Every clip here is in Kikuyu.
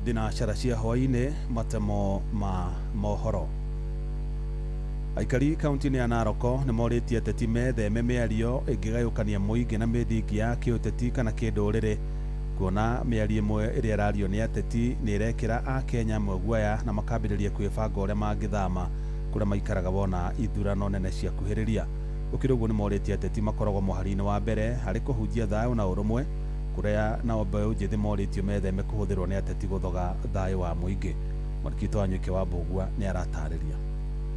Thinacara cia hwaĩ-inĩ matemo ma mohoro. Aikari kaunti-inĩ ya Narok nĩ morĩtie ateti metheme mĩario ĩngĩgayũkania mũingĩ na mĩthingi ya kĩũteti kana kĩndũrĩrĩ, kuona mĩario ĩmwe ĩrĩa ĩrario nĩ ateti nĩ ĩrekĩra Akenya amwe guoya na makambĩrĩria kwĩbanga ũrĩa mangĩthama kũrĩa maikaraga wona ithurano nene ciakuhĩrĩria. Gũkĩrĩ ũguo, nĩ morĩtie ateti makoragwo mũhari-inĩ wa mbere harĩ kũhunjia thayũ na ũrũmwe, kũrĩa nao mbeũ njĩthĩ morĩtio metheme kũhũthĩrwo nĩ ateti gũthoga thayũ wa mũingĩ. Mwandĩki Wanyoike wa Mbũgua nĩ aratarĩria.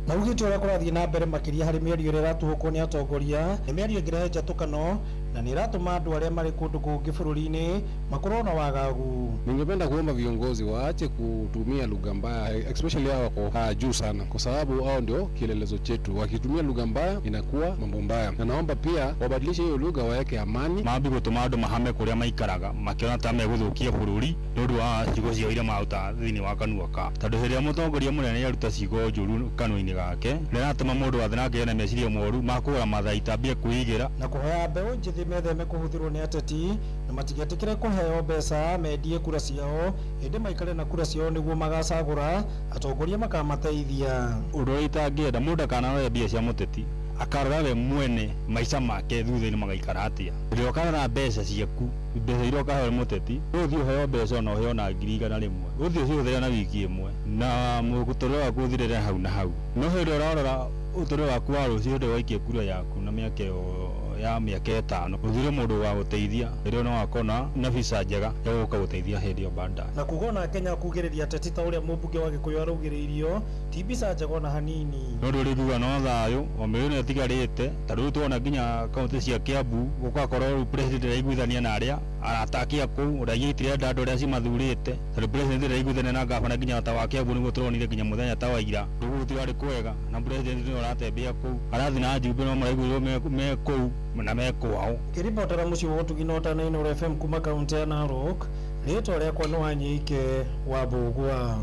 Maugĩte ũrĩa kũrathiĩ na mbere makĩria harĩ mĩario ĩrĩa ĩratuhũkwo nĩ atongoria nĩ mĩario ĩngĩrehe njatũkano na nĩ ĩratũma andũ arĩa marĩ kũndũ kũngĩ bũrũri-inĩ makorwo na wagagu. Ningependa kuomba viongozi waache kutumia lugha mbaya, especially hao wako juu sana, kwa sababu hao ndio kielelezo chetu. Wakitumia lugha mbaya inakuwa mambo mbaya, na naomba pia wabadilishe hiyo lugha, waweke amani. Mambi gũtũma andũ mahame kũrĩa maikaraga makĩona ta megũthũkia bũrũri nĩ ũndũ wa ciugo ciao iria maruta thĩinĩ wa kanua ka tondũ hĩndĩ ĩrĩa mũtongoria mũnene aruta ciugo njũru kanua-inĩ gake nĩ aratũma mũndũ wa thĩ nake na meciria moru ma kũgũra mathaita ambie kwĩigĩra. Na kũhoya mbeũ njĩthĩ metheme kũhũthĩrwo nĩ ateti na matigetĩkĩre kũheo mbeca mendie kura ciao, ĩndĩ maikare na kura ciao nĩguo magacagũra atongoria makamateithia. Ũndũ ũrĩa itangĩenda, mũndũ akananoe mbia cia mũteti, akarora we mwene maica make thutha-inĩ magaikara atĩa. Rĩrĩa ũkarora mbeca ciaku, mbeca iria ũkaheo nĩ mũteti, ũthiĩ ũheo mbeca ona ũheo na 100,000, ũthiĩ ũcihũthĩre na wiki ĩmwe na mũtũrĩre waku ũthirĩre hau na hau. No hĩndĩ ĩrĩa ũrarora ũtũrĩre waku wa rũciũ, hĩndĩ waikia kura yaku na mĩaka ĩyo ya mĩaka 5, ũthure mũndũ wa gũteithia rĩrĩa no akona na visa njega ya gũka gũteithia hĩndĩ ĩyo baadaye. Na kuga ona Kenya kugĩrĩria ateti ta ũrĩa mũmbunge wa Gĩkũyũ araugĩrĩirio ti mbica njega ona hanini. No ũndũ ũrĩa no thayũ o mĩeri ĩno ĩtigarĩte, ta rĩu tuona nginya kaunti cia Kiambu gũgakorwo rĩu president ndaraiguithania na arĩa aratakia kũu, raia itirenda andũ arĩa cimathurĩte, tondũ president ndaraiguithania na gavana nginya ta wa Kiambu nĩguo tũronire nginya mũthenya ta wa ira rĩu gũtirarĩ kwega, na president nĩwe ũratembea kũu arathiĩ na njumbe no maraiguithwo me kũu na me kwao. Ngĩribotera mũciĩ wa ũtugi na ũtana Inooro FM kuma kaunti ya Narok, rĩtwa rĩakwa nĩ Wanyoike wa Mbũgua.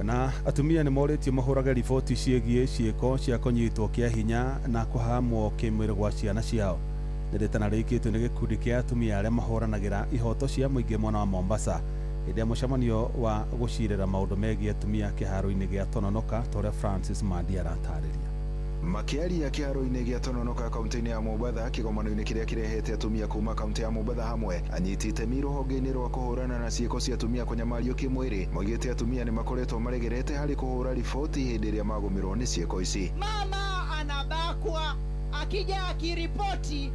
Na atumia nĩ morĩtio mahũrage riboti ciĩgiĩ ciĩko cia kũnyitwo kĩa hinya na kũhamwo kĩmwĩrĩ gwa ciana ciao. Nĩ rĩtana rĩikĩtio nĩ gĩkundi kĩa atumia arĩa mahũranagĩra ihoto cia mũingĩ mwena wa Mombasa hĩndĩ ya mũcemanio wa gũcirĩra maũndũ megiĩ atumia kĩharo-inĩ gĩa Tononoka, ta ũrĩa Francis Mandi aratarĩria. Makiaria kĩharo-inĩ gĩa Tononoka kaunti-inĩ ya Mombatha, kĩgomano-inĩ kĩrĩa kĩrehete atumia kuma kaunti ya Mombatha hamwe, anyiti itemi rũhonge-inĩ rwa kũhũrana na ciĩko cia atumia kũnyamario kĩmwĩrĩ moigĩte atumia nĩ makoretwo maregerete harĩ kũhũra riboti hĩndĩ ĩrĩa magũmĩrwo nĩ ciĩko ici. Mama anabakwa, akija akiripoti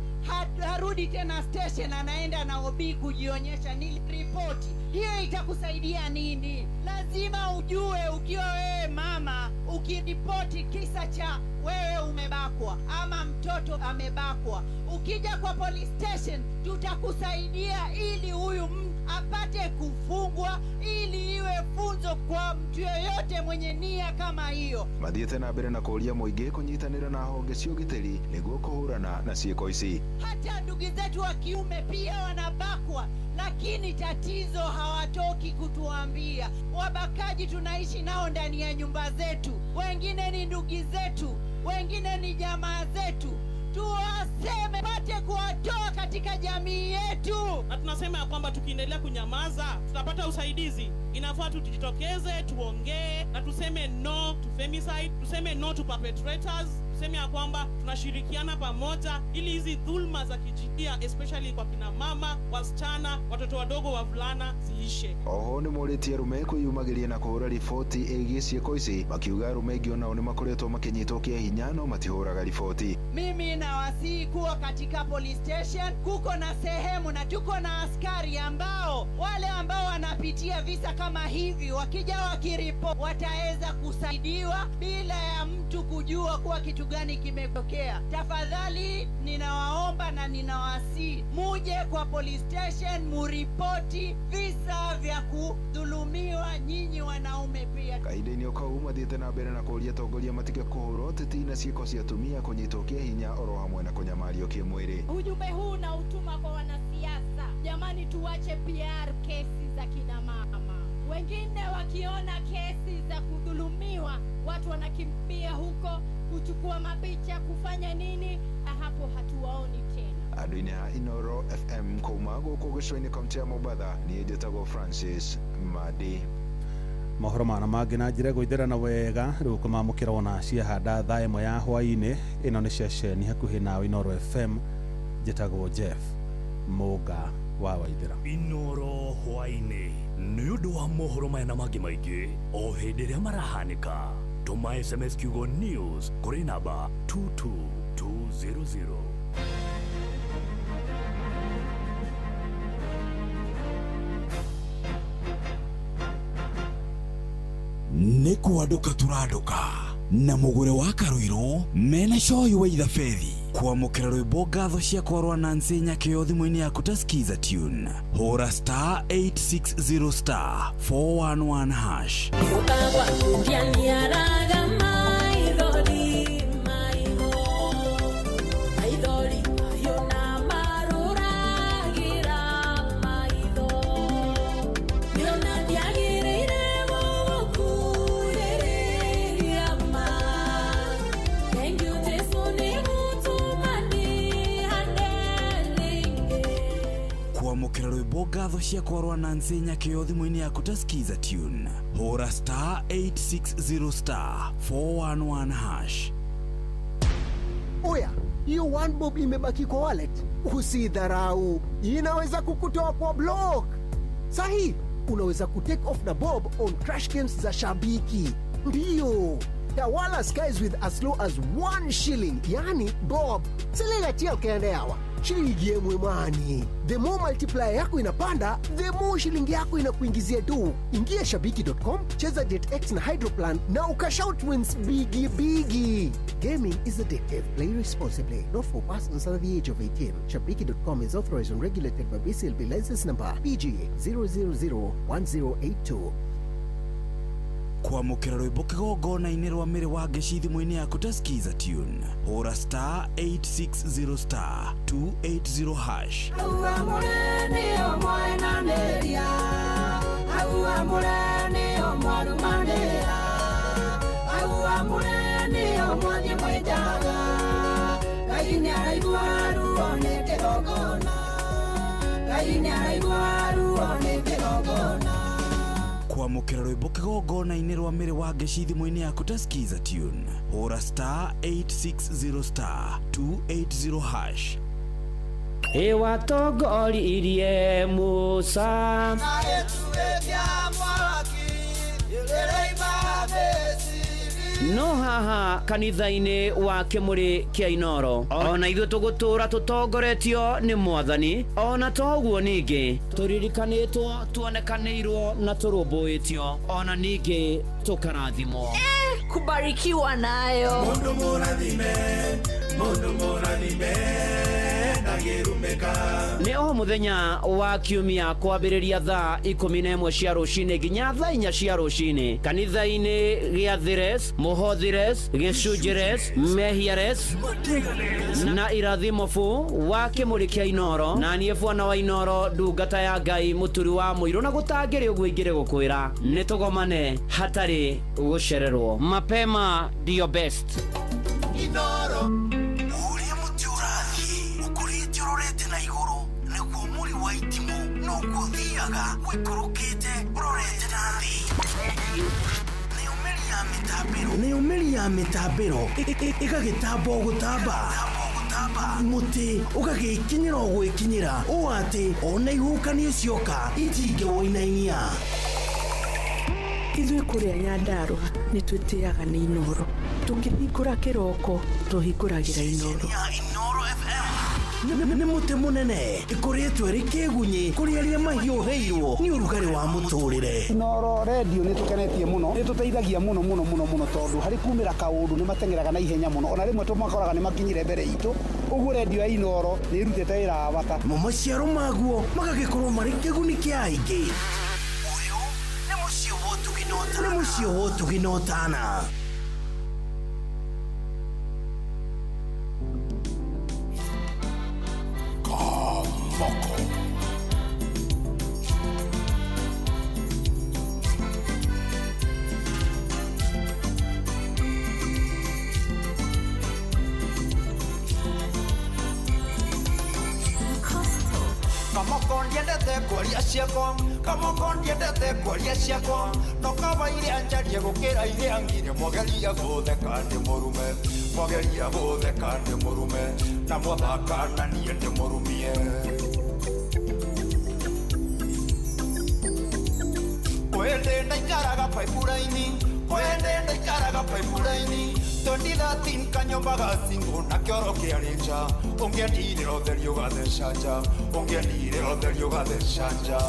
harudi tena station, anaenda na OB kujionyesha niliripoti. Hiyo itakusaidia nini? Lazima ujue ukiwa wewe mama ukiripoti kisa cha wewe umebakwa ama mtoto amebakwa, ukija kwa police station tutakusaidia ili huyu apate kufungwa, ili iwe funzo kwa mtu yoyote mwenye nia kama hiyo. Mathiĩte na mbere na kũũria mũingĩ kũnyitanĩra na honge cia ũgitĩri nĩguo kũhũrana na ciĩko ici. Hata ndugu zetu wa kiume pia wanabakwa, lakini tatizo hawatoki kutuambia. Wabakaji tunaishi nao ndani ya nyumba zetu, wengine ni ndugu zetu, wengine ni jamaa zetu. Tuwaseme pate kuwatoa katika jamii yetu. Na tunasema ya kwamba tukiendelea kunyamaza tutapata usaidizi. Inafaa tujitokeze, tuongee na tuseme no to femicide, tuseme no to perpetrators, tuseme ya kwamba tunashirikiana pamoja ili hizi dhulma za kijinsia especially kwa kina mama, wasichana, watoto wadogo, wavulana ziishe. Oho nĩ morĩtie arũme kwĩyumagĩria na kũhũra riboti ĩgiĩ ciĩko ici, makiuga arũme aingĩ onao nĩ makoretwo makĩnyitwo kĩa hinya no matihũraga riboti. Mimi nawasihi kuwa katika police station kuko na sehemu na tuko na askari ambao wale ambao wanapitia visa kama hivi wakija wakiripoti wataweza kusaidiwa bila ya mtu kujua kuwa kitu gani kimetokea. Tafadhali ninawaomba na ninawasihi muje kwa police station muripoti visa vya kudhulumiwa nyinyi wanaume pia. Kahinda-inĩ o kau mathiĩte na mbere na kũũria atongoria matige kũhũra ũteti na ciĩko cia atumia kũnyitwo kĩa hinya oro hamwe na kũnyamario kĩmwĩrĩ. Ujumbe huu nautuma kwa wanasiasa, jamani, tuache PR kesi za kina mama. Wengine wakiona kesi za kudhulumiwa watu wanakimbia huko kuchukua mapicha, kufanya nini, hapo hatuwaoni tena. Andũ-inĩ a Inoro FM kuma gũkũ gĩcũa-inĩ kaunti ya Mombatha, niĩ njĩtagwo Francis Madi. Mohoro mana mangĩ na njĩra ĩgũithĩrana wega rĩu kũmamũkĩra ona ciahanda thaa 1 ya hwaĩ-inĩ. Ĩno nĩ ceceni hakuhĩ nawe Inoro FM, njĩtagwo Jeff Mũnga wa Waithĩra. Inoro hwaĩ-inĩ nĩ ũndũ wa mohoro maya na mangĩ maingĩ o hĩndĩ ĩrĩa marahanĩka. Tũma SMS kiugo news kũrĩ namba 22200. Nĩ kwandũka tũrandũka na mũgũre wa Karũirũ mena coyi wa ithabethi kwamũkĩra rwĩmbo ngatho ciakwa rwa Nancy Nyakĩo thimũ-inĩ yaku ta Skiza tune. Hũra star 860 star 411 hash. Kwamũkĩra rwĩmbo ngatho ciakwa rwa Nancy Nyakĩo thimũ-inĩ yaku ta Skiza tune. Hũra star 860 star 411 hash. Oya, hiyo one bob imebaki kwa wallet, usidharau, inaweza kukutoa kwa block. Sahi, unaweza kutake off na bob on crash games za Shabiki. Ndiyo, tawala skies with as low as 1 shilling, yani bob. Selelatia ukaende hawa shilingi yemwe mwani. The more multiplier yako inapanda, the more shilingi yako inakuingizia do. Ingia shabiki.com, cheza JetX na Hydroplan na ukashout wins bigi bigi. Gaming is addictive. Play responsibly. Not for persons under the age of 18. Shabiki.com is authorized and regulated by BCLB license number PG 0001082. Kwamũkĩra rwĩmbo kĩgongona-inĩ rwa mĩrĩ wa ngeci thimũ-inĩ yaku ta Skiza tune. Hũra star 860 star 280 hash. Kwamũkĩra rwĩmbo kĩgongona-inĩ rwa mĩrĩ wa ngeci thimũ-inĩ yaku ta Skiza tune. Hũra star 860 star 280 hash. Ĩwatongoririe Musa no haha kanitha-inĩ wa Kĩmũrĩ kĩa Inoro ona ithuĩ tũgũtũra tũtongoretio nĩ Mwathani, ona toguo ningĩ tũririkanĩtwo, tuonekanĩirwo na tũrũmbũĩtio, ona ningĩ tũkarathimwo. Kubarikiwa nayo. Mundu mũrathime, mundu mũrathime Nĩ o mũthenya wa kiumia kwambĩrĩria thaa 11 cia rũcinĩ nginya thaa 4 cia rũcinĩ kanitha-inĩ gĩa Thires, Mũhothires, Gĩcunjires, Mehiares na Irathimo bu wa Kĩmũrĩ kĩa Inoro, na niĩ bwana wa Inoro, ndungata ya Ngai, mũturi wa mũirũ, na gũtangĩrĩ ũguo ingĩrĩ gũkwĩra nĩ tũgomane hatarĩ gũcererwo. Mapema ndio best. Inoro nayo mĩri ya mĩtambĩro ĩgagĩtamba o gũtamba, mũtĩ ũgagĩkinyĩra o gwĩkinyĩra ũũ atĩ ona ihuhũkanio cioka itingĩwũinainia. Ithuĩ kũrĩa Nyandarũa nĩ twĩtĩaga nĩ Inoro, tũkĩhingũra kĩroko tũhingũragĩra Inoro. Nĩ mũtĩ mũnene ĩkoretwo ĩrĩ kĩgunyĩ kũrĩ arĩa mahiũhĩirwo nĩ ũrugarĩ wa mũtũrĩre. Inoro redio nĩ tũkenetie mũno, nĩ tũteithagia mũno mũno mũno mũno, tondũ harĩ kumĩra kaũndũ nĩ mateng'eraga na ihenya mũno, ona rĩmwe tũmakoraga nĩ makinyire mbere itũ. Ũguo redio ya Inoro nĩ ĩrutĩte wĩra wa bata. Mo maciaro maguo magagĩkorwo marĩ kĩguni kĩa aingĩ. Ũyũ nĩ mũciĩ wa ũtugi na ũtana. Nĩ mũciĩ wa ũtugi na ũtana. Ndiendete kwaria ciakwa, Kamoko ndiendete kwaria ciakwa, no kaba iria njarie gukira iria ngire mwageria gutheka ndi murume, mwageria gutheka ndi murume, na mwathaka na niĩ ndi murumie. Kwende ndaikaraga pipeline, kwende ndaikaraga pipeline, 2013 kanyomba gacingo na kĩoro kĩarĩ nja, ũngĩendire ũtheri ũgatheca nja, ũngĩendire ũtheri ũgatheca nja.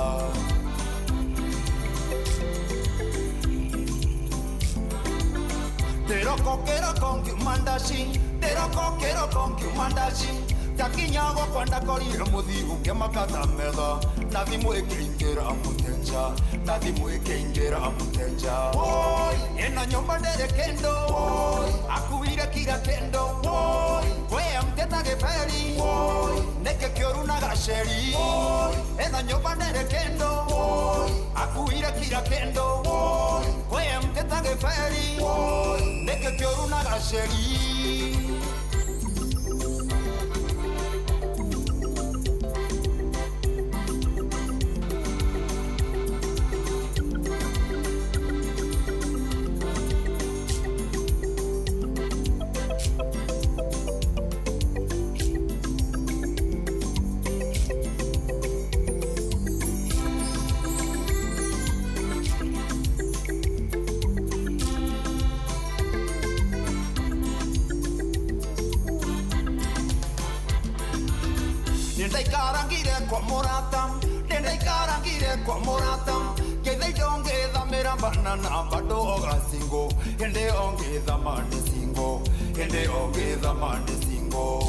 Ndĩroko kĩroko ngiuma ndaci, ndĩroko kĩroko ngiuma ndaci, ndakinya gwakwa ndakorire mũthiu ngĩmaka ta metha, na thimũ ĩkĩingĩra mũtenja, na thimũ ĩkĩingĩra mũtenja. Woi, ĩno nyũmba ndĩrĩ kĩndũ, woi, akuire kira kĩndũ, woi, we amteta gĩberi, woi, nĩkĩ kĩũru na gaceri, woi, ĩno nyũmba ndĩrĩ kĩndũ, woi, akuire kira kĩndũ, woi, we amteta gĩberi, woi, nĩkĩ kĩũru na gaceri. Nĩndaikarangire kwa mũrata, nĩndaikarangire kwa mũrata, ngeitha indo ngĩthamĩra banana bado ogacingo, hĩndĩ ĩyo ngĩthama ndĩ single, hĩndĩ ĩyo ngĩthama ndĩ single.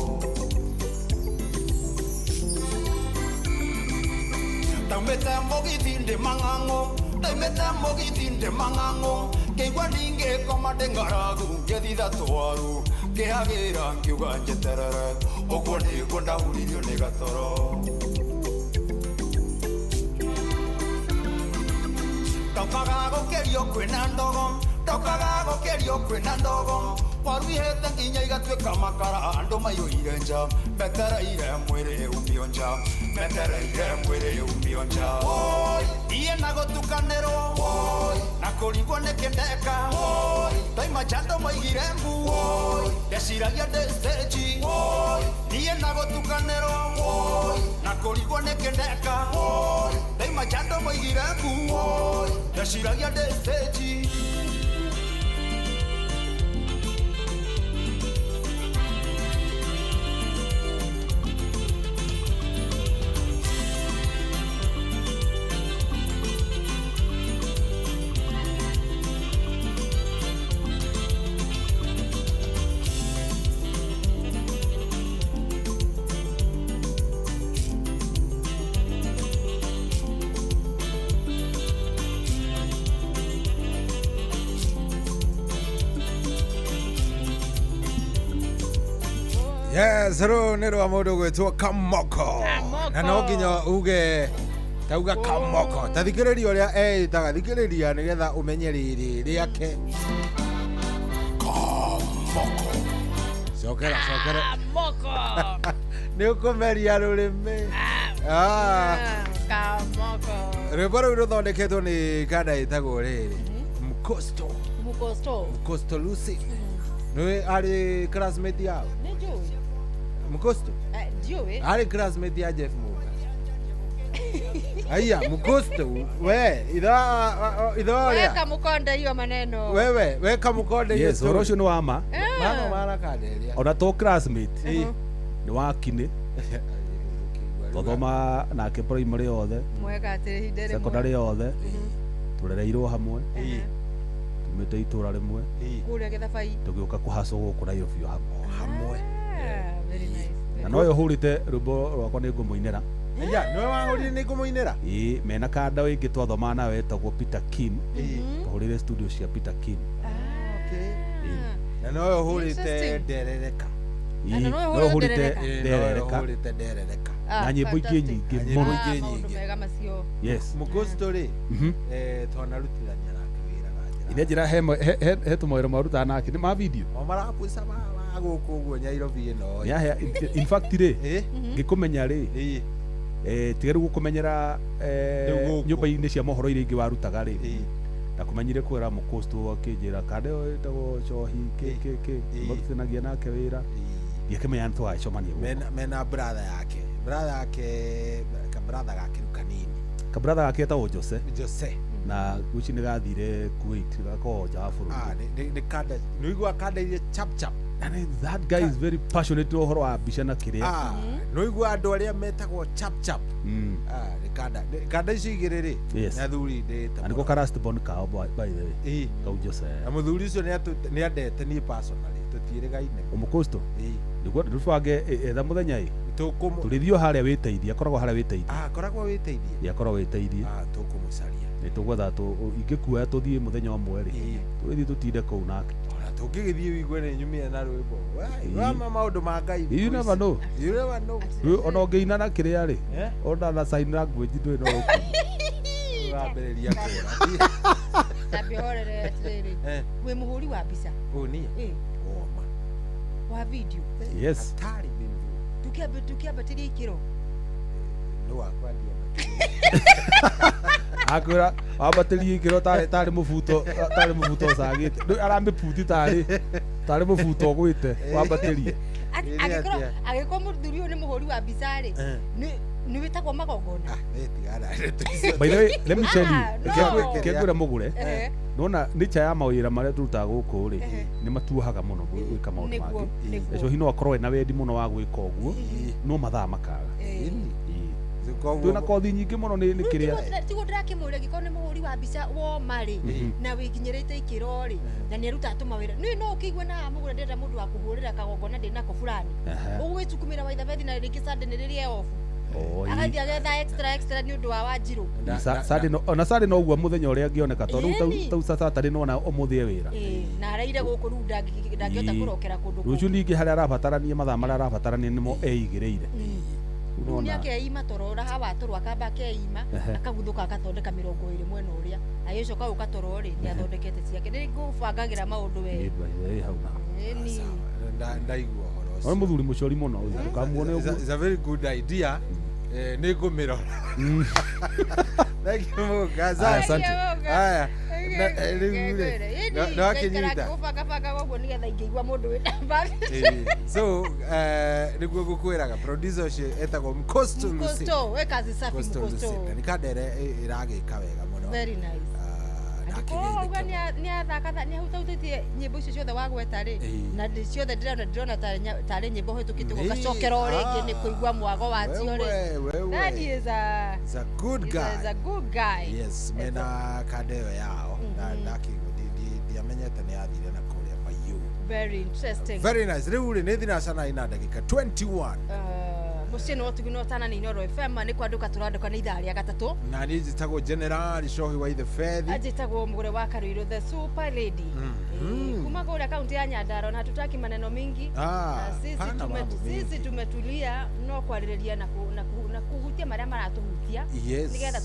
Ndaumĩte mũgithi ndĩ mang'ang'o, ndaumĩte mũgithi ndĩ mang'ang'o, ngĩigua ningĩkoma ndĩ ng'aragu, ngĩthitha twaru, ngĩhagĩra ngiuga njeterere, ũguo nĩguo ndahuririo nĩ gatoro. Ndokaga gũkĩrio kwĩna ndogo, ndokaga gũkĩrio kwĩna ndogo, waru ihĩte nginya igatuĩka makara, andũ maiyũire nja, metereire mwĩrĩ umio nja, metereire mwĩrĩ umio nja. Woi, niĩ na gũtukanĩrwo, woi, na kũrigwo nĩkĩ ndeka, woi, ndoima nja andũ moigire mbu, woi, ndeciragia ndĩ stage, woi, niĩ na gũtukanĩrwo, woi, na kũrigwo nĩkĩ ndeka, woi, ndoima nja andũ moigire mbu, woi, ndeciragia ndĩ stage. Yes, rå nä rwa må ndå gwätwo Kamoko na no nginya uge tauga Kamoko ta thikä rä ria å rä a eätaga thikä rä ria nä getha å menye rä rä rä ake Kamoko cokera cokera Kamoko nä å kå meria rå rä mä Kamoko rwä mbo rä u rå thondeketwo nä kanda ä tagwo rä rä Mkosto Mkosto Mkosto Lucy nä arä classmate yao nä njũĩ Mkosto ndiũĩ arä classmate ya Jeff Muga Aya Mkosto we itha itha weka mukonde hiyo maneno wewe weka mukonde hiyo. Yes, ũhoro ũcio nĩ wa ma mano mara kanderia ona to classmate nĩ wa kinĩ twathoma nake primary yothe mwega atĩ ihinda rĩmwe secondary yothe tũrereirwo hamwe tumĩte itũra rĩmwe kũrĩa Gĩthabai tũgĩũka kũhacwo gũkũ Nairobi hamwe very nice na noyo hũrĩte rwĩmbo rwakwa nĩ ngũmũinĩra. Aya nowe wahũrire nĩ ngũmũinĩra ĩĩ mena kanda ĩngĩ twathomaga nawe ĩtagwo Peter Kim twahũrĩire studio cia Peter Kim. Na nowe ũhũrĩte nderereka nowe ũhũrĩte nderereka na nyĩmbo ingĩ nyingĩ mũno ingĩ mega macio. Yes Mkosto rĩ twanarutithania nake wĩra na njĩra ine njĩra he tũmawĩra marutaga nake nĩ ma video o marapuca ma gũkũ ũguo Nairobi ĩno in fact rĩ ngĩkũmenya rĩ Tiga rĩu gũkũmenyera nyũmba-inĩ cia mohoro iria ingĩ warutaga rĩ ndakumenyire kwĩra mũkũsto akĩnjĩra kande ũyũ wĩtagwo Cohi kĩ marutithanagia nake wĩra ndiakĩmenya nĩ tũgacemania gũkũ. Mena brother yake ka brother gake rĩu kanini ka brother gake etagwo Jose na guci nĩ gathire Kuwait gakorwo nja wa bũrũri. Nĩ kanda nĩũigua kanda iria chap chap. And that guy is very passionate ũhoro wa mbica na kĩrĩa. Nĩũigua andũ arĩa metagwo chap chap. Nĩ kanda icio igĩrĩ rĩ nĩ athuri ndĩĩte. Na nĩko ka last born kao by the way. Kau Jose. Na mũthuri ũcio nĩ andete niĩ personally tũtiĩrĩgaine. Ũmũkũsto? Nĩguo tũbange etha mũthenya ĩ. Tũrĩthiĩ o harĩa wĩteithie, akoragwo harĩa wĩteithie. Akoragwo wĩteithie? Akoragwo wĩteithie. Tũkũmũcaria. Nĩ tũgwetha ingĩkuoya tũthiĩ mũthenya ũmwe rĩ tũgĩthiĩ tũtinde kũu nake. Ona tũngĩgĩthiĩ ũigue nĩ nyumire na rwĩmbo. Wa maũndũ ma Ngai. You never know. You never know. Ona ũngĩina na kĩrĩa rĩ ona na sign language ndũĩ no ũrambĩrĩria kũra. Tambe ũhorere atĩrĩrĩ. Wĩ mũhũri wa mbica? Ũũ niĩ? Woma. Wa video? Yes. Hatari Tukiambatĩria ikĩro. No wakwa akwĩra wambatĩrie ikĩro tarĩ mũbuto ũcagĩte aramĩbuti tarĩ mũbuto ũgwĩte wambatĩrie. Angĩkorwo mũthuri ũyũ nĩ mũhũri wa mbica rĩ nĩ wĩtagwo magongona. By the way, let me tell you, kĩngwĩra mũgũre nona nature ya mawĩra marĩa tũrutaga gũkũ rĩ nĩ matuohaga mũno gwĩka maũndũ mangĩ. Eco no akorwo ena wendi mũno wa gwĩka ũguo no mathaa makaga. Twĩna kothi nyingĩ mũno nĩ kĩrĩa tiguo ndĩrakĩmũria angĩkorwo nĩ mũhũri wa mbica woma rĩ na wĩkinyĩrĩte ikĩro rĩ na nĩ arutaga tũmawĩra nĩ no ũkĩigue na mũgũre ndĩrenda mũndũ wa kũhũrĩra kagongona ndĩnako fulani ũgwĩcukumĩra waithabethi na rĩngĩ Sunday nĩ rĩrĩa off agathiĩ agetha extra nĩ ũndũ wa Wanjirũ. Ona Sunday no ũguo mũthenya ũrĩa angĩoneka tondũ rĩu tau Saturday nona ũmũthĩ e wĩra na araire gũkũ rĩu ndangĩhota kũrokera kũndũ rũciũ ningĩ harĩa arabatarania mathaa marĩa arabatarania nĩmo eigĩrĩire. Rĩu nĩ akeima toro ũra hawa toro akamba akeima akaguthũka akathondeka 20 mwena ũrĩa agĩcoka gũka toro rĩ nĩ athondekete ciake nĩ ngũbangagĩra maũndũ we. Ndaigua ũhoro ũcio. Nĩ mũthuri mũcori mũno ndũkamuone ũguo. It's a very good idea. Nĩ ngũmĩrora. Thank you Mũga. Asante. Haya. Rĩu rĩ no akĩnyita. Ngũbangabanga ũguo nĩgetha ingĩigua mũndũ wĩna mbagi. So nĩguo ngũkwĩraga producer ũcio etagwo Mkosto Lucy. Mkosto, we kazi safi Mkosto. Nĩ kandere ĩragĩka wega mũno. Very nice. Angĩkorwo wauga nĩ athaka nĩ ahutautĩtie nyĩmbo icio ciothe wagweta rĩ na ciothe ndĩrona tarĩ nyĩmbo hĩtũkĩte gũgacokera o rĩngĩ nĩ kũigua mwago wacio rĩ. That is a good guy. Is a good guy. Yes, mena kande ĩyo yao na ndakĩigua ndiamenyete nĩ athire na kũrĩa Mayu. Very interesting. Very nice. Rĩu rĩ nĩ thinaca na ndagĩka 21. Mũciĩ nĩ ũtugi no tana nĩ Inooro FM nĩ kwandũka tũrandũka nĩ ithaa rĩa gatatũ. Na niĩ njĩtagwo General Cohi wa Ithe Fethi. Anjĩtagwo Mũgũre wa Karũirũ the super lady. Kuma kũrĩa kaunti ya Nyandarua na hatutaki maneno mingi. Sisi tumetulia no kwarĩrĩria na kũhutia marĩa maratũhutia nĩgetha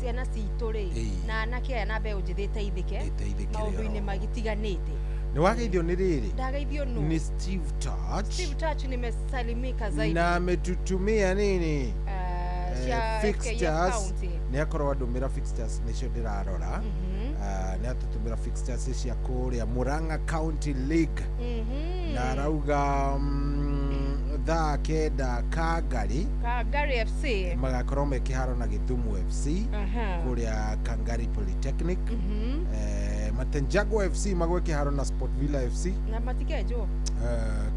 ciana citũ rĩ na anake aya na mbeũ njĩthĩ iteithĩke maũndũ-inĩ magitiganĩte. Nĩ wageithio nĩ rĩrĩ? Ndageithio nũ? Ni Steve Touch. Steve Touch nimesalimika zaidi. Na ametutumia nini? Fixtures. Nĩ akorwo andũmĩra fixtures nĩcio ndĩrarora. Nĩ atũtũmĩra fixtures cia kũrĩa Murang'a County League. Na arauga thaa 9 Kangari. Kangari FC. Magakorwo me kĩharo na Gĩthumo FC kũrĩa Kangari Polytechnic. Matenjago FC magwe kĩharo na Sport Villa FC. Na matikenjwo.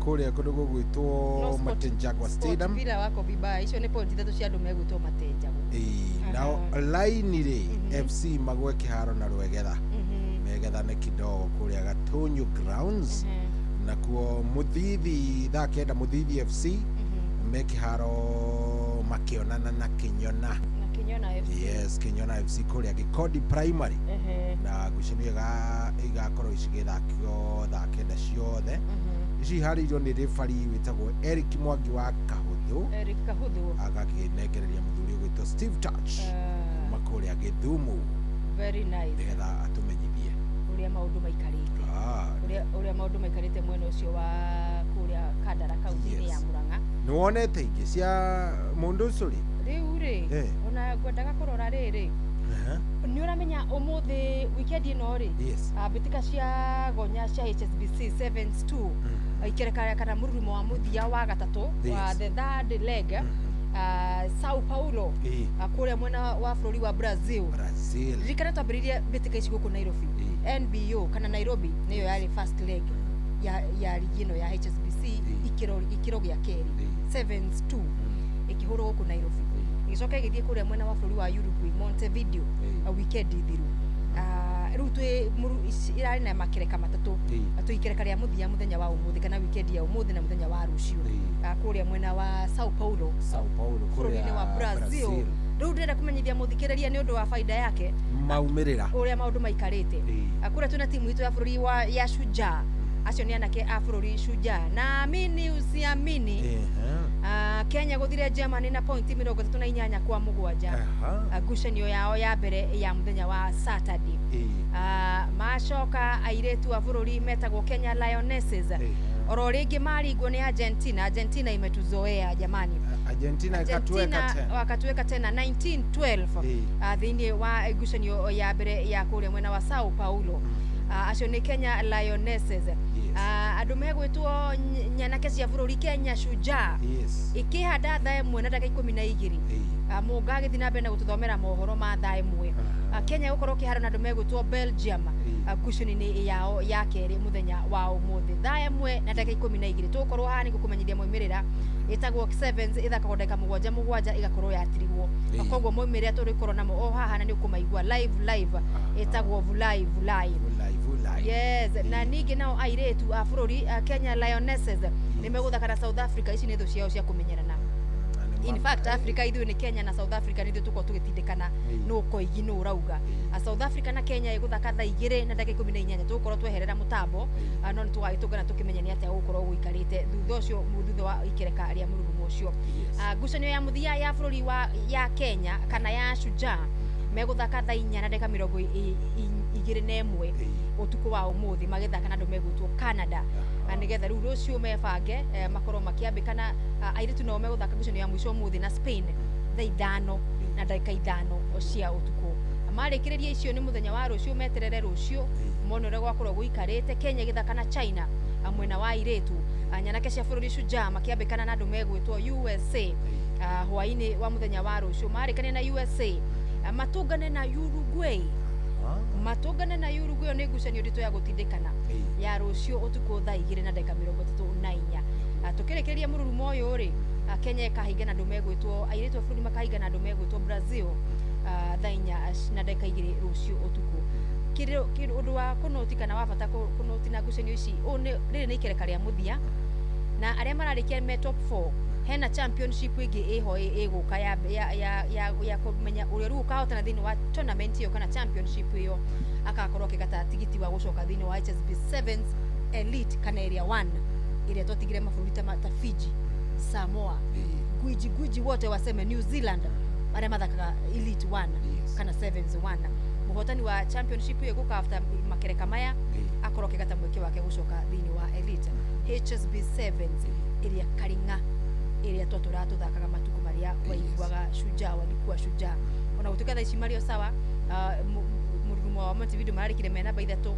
Kũrĩa kũndũ gũgwĩtwo Matenjago Stadium. Sport Villa wako vibaya. Icio nĩ point ithatũ cia andũ megwĩtwo Matenjago. Nao Laini rĩ FC magwe kĩharo na Rwegetha. Megethane kidogo kũrĩa Gatunyu Grounds. Nakuo Muthithi thaa 9 Muthithi FC me kĩharo makĩonana na Kĩnyona. Kinyona FC. Yes, Kinyona FC kũrĩa Gĩkondi Primary. Na ngucanio igakorwo cigĩthakio thaa 9 ciothe. Ici iharĩirio nĩ referee wĩtagwo Eric Mwangi wa Kahũthũ. Eric Kahũthũ. Agakĩnengereria mũthuri ũgwĩtwo Steve Touch kuma kũrĩa Gĩthumo. Very nice. Nĩgetha atũmenyithie ũrĩa maũndũ maikarĩte. Ũrĩa maũndũ maikarĩte mwena ũcio wa kũrĩa Kandara kaunti-inĩ ya Murang'a. Nĩ wonete ingĩ cia mũndũ ũcio rĩ? Rĩu rĩ ona ngwendaga kũrora rĩrĩ nĩ ũramenya ũmũthĩ weekend ĩno rĩ mbĩtĩka cia gonya cia HSBC 7-2 ikereka kana mũrurumo wa mũthia wa gatatũ wa the third leg Sao Paulo kũrĩa mwena wa bũrũri wa Brazil. Ririkana twambĩrĩirie mbĩtĩka ici gũkũ Nairobi NBO kana Nairobi nĩyo yarĩ first leg ya ligi ĩno ya HSBC ikĩro gĩa kerĩ 7-2 ĩkĩhũrwo gũkũ Nairobi ĩgĩcoka ĩgĩthiĩ kũrĩa mwena wa bũrũri wa Uruguay Montevideo weekend thiru rĩu twĩ irarĩ na makereka matatũ twĩ ikereka rĩa mũthia mũthenya wa ũmũthĩ kana weekend ya ũmũthĩ na mũthenya wa rũciũ kũrĩa mwena wa Sao Paulo bũrũri-inĩ wa Brazil. Rĩu ndĩrenda kũmenyithia mũthikĩrĩria nĩ ũndũ wa faida yake maumĩrĩra ũrĩa maũndũ maikarĩte kũrĩa twĩna timu itũ ya bũrũri ya Shujaa acio nĩ anake a bũrũri Shujaa na amini usiamini Kenya gũthire Germany na pointi 38 kwa 7 ngucanio yao ya mbere ya mũthenya wa Saturday macoka airĩtu a bũrũri metagwo Kenya Lionesses oro rĩngĩ maringwo nĩ Argentina. Argentina imetuzoea jamani. Argentina wakatuweka tena 1912 thĩinĩ wa ngucanio ya mbere ya kũrĩa mwena wa Sao Paulo. Acio nĩ Kenya Lionesses. Andũ megwĩtwo nyanake cia bũrũri Kenya Shujaa ikĩhanda thaa 1 na ndagĩka 12 Mũnga agĩthiĩ na mbere na gũtũthomera mohoro ma thaa 1 Kenya gũkorwo kĩharo na andũ megwĩtwo Belgium ngucanio-inĩ yao ya kerĩ mũthenya wa ũmũthĩ thaa 1 na ndagĩka 12 tũgũkorwo haha nĩguo kũmenyithia moimĩrĩra ĩtagwo sevens ĩthakagwo ndagĩka 7 ĩgakorwo yatirigwo koguo moimĩrĩra tũrĩkorwo namo o haha na nĩ ũkũmaigua live ĩtagwo vulai vulai. Yes, na ningĩ nao airĩtu a bũrũri Kenya Lionesses nĩ megũthaka na South Africa. Ici nĩ thũ ciao cia kũmenyerana. In fact Africa ithuĩ nĩ Kenya na South Africa nĩ ithuĩ tũkorwo tũgĩtindĩkana nũ koigi nũ ũrauga. South Africa na Kenya ĩgũthaka thaa 2 na ndagĩka 18 tũgũkorwo tweherera mũtambo no nĩ tũgagĩtũngana tũkĩmenya nĩ atĩa gũgũkorwo gũikarĩte thutha ũcio thutha wa ikereka rĩa mũrurumo ũcio. Ngucanio ya mũthia ya bũrũri ya Kenya kana ya Shujaa megũthaka thaa 4 na ndagĩka 21 ũtukũ wa ũmũthĩ magĩthaka na andũ megwĩtwo Canada nĩgetha rĩu rũciũ mebange makorwo makĩambĩkana airĩtu nao megũthaka ngucanio ya mũico ũmũthĩ na Spain thaa 5 na ndagĩka 5 cia ũtukũ. Marĩkĩrĩria icio nĩ mũthenya wa rũciũ meterere rũciũ mone ũrĩa gwakorwo gũikarĩte. Kenya ĩgĩthaka na China mwena wa airĩtu nyanake cia bũrũri Shujaa makĩambĩkana na andũ megwĩtwo USA hwaĩ-inĩ wa mũthenya wa rũciũ marĩkania na USA matũngane na Uruguay. Matũngane na Uruguay nĩ ngucanio nditũ ya gũtindĩkana ya rũciũ ũtukũ thaa 2 na ndagĩka 34. Tũkĩrĩkĩrĩria mũrurumo ũyũ rĩ Kenya ĩkahinga na andũ megwĩtwo airĩtu a bũrũri makahinga na andũ megwĩtwo Brazil thaa 4 na ndagĩka 2 rũciũ ũtukũ. Ũndũ wa kũnoti kana wa bata kũnoti na ngucanio ici rĩrĩ nĩ ikereka rĩa mũthia na arĩa mararĩkia me top 4 hena championship ĩngĩ ĩho ĩgũka ya kũmenya ũrĩa rĩu ũkahotana thĩinĩ wa tournament ĩyo kana championship ĩyo akakorwo akĩgata tigiti wa gũcoka thĩinĩ wa HSB Sevens Elite kana Area 1 ĩrĩa twatigire mabũrũri ta Fiji, Samoa, gwiji wote waseme New Zealand arĩa mathakaga Elite 1 kana Sevens 1. Mũhotani wa championship ĩyo gũka after makereka maya akorwo akĩgata mweke wake gũcoka thĩinĩ wa Elite HSB Sevens ĩrĩa karing'a ĩrĩa twatũraga tũthakaga matukũ marĩa waiguaga Shujaa walikuwa Shujaa. Ona gũtuĩka thaa ici marĩ o sawa mũrurumo wa Montevideo mararĩkire me namba 3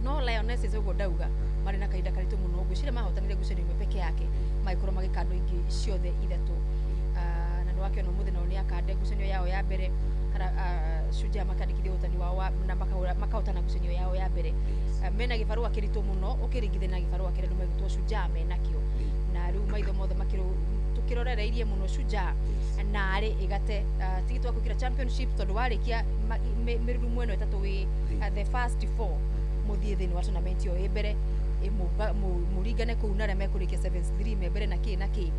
no Lionesses ũguo ndauga marĩ na kahinda karitũ mũno ngwĩciria mahotanire ngucanio ĩmwe peke yake magĩkorwo magĩkandwo ingĩ ciothe 3 na nĩ wakĩona ũmũthĩ nao nĩ akande ngucanio yao ya mbere Shujaa makandĩkithia ũhotani wao na makahotana ngucanio yao ya mbere mena gĩbarũa kĩritũ mũno ũkĩringithania na gĩbarũa kĩrĩa andũ megwĩtwo Shujaa menakĩo na rĩu maitho mothe tũkĩrorereirie mũno Shujaa na arĩ ĩgate tigiti wa kũingĩra championship tondũ warĩkia mĩrurumo ĩno ĩtatũ wĩ the first 4 mũthiĩ thĩinĩ wa tournament ĩyo ĩ mbere mũringane kũu na arĩa mekũrĩkia 7-3 me mbere na kĩ na kĩ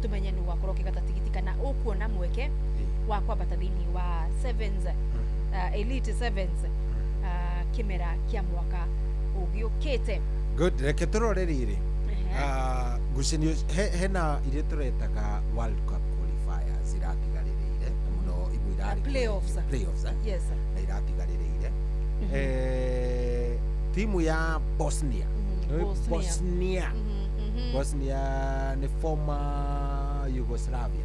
tũmenye nĩ ũgakorwo ũkĩgata tigiti kana ũkuona mweke wa kwambata thĩinĩ wa sevens Elite Sevens kĩmera kĩa mwaka ũgĩũkĩte. Good, reke tũrore rĩrĩ ngucanio hena iria tũretaga World Cup qualifiers iratigarĩrĩire mũno imwe irarĩ playoffs. Yes, na iratigarĩrĩire timu ya Bosnia. Bosnia Bosnia nĩ former Yugoslavia.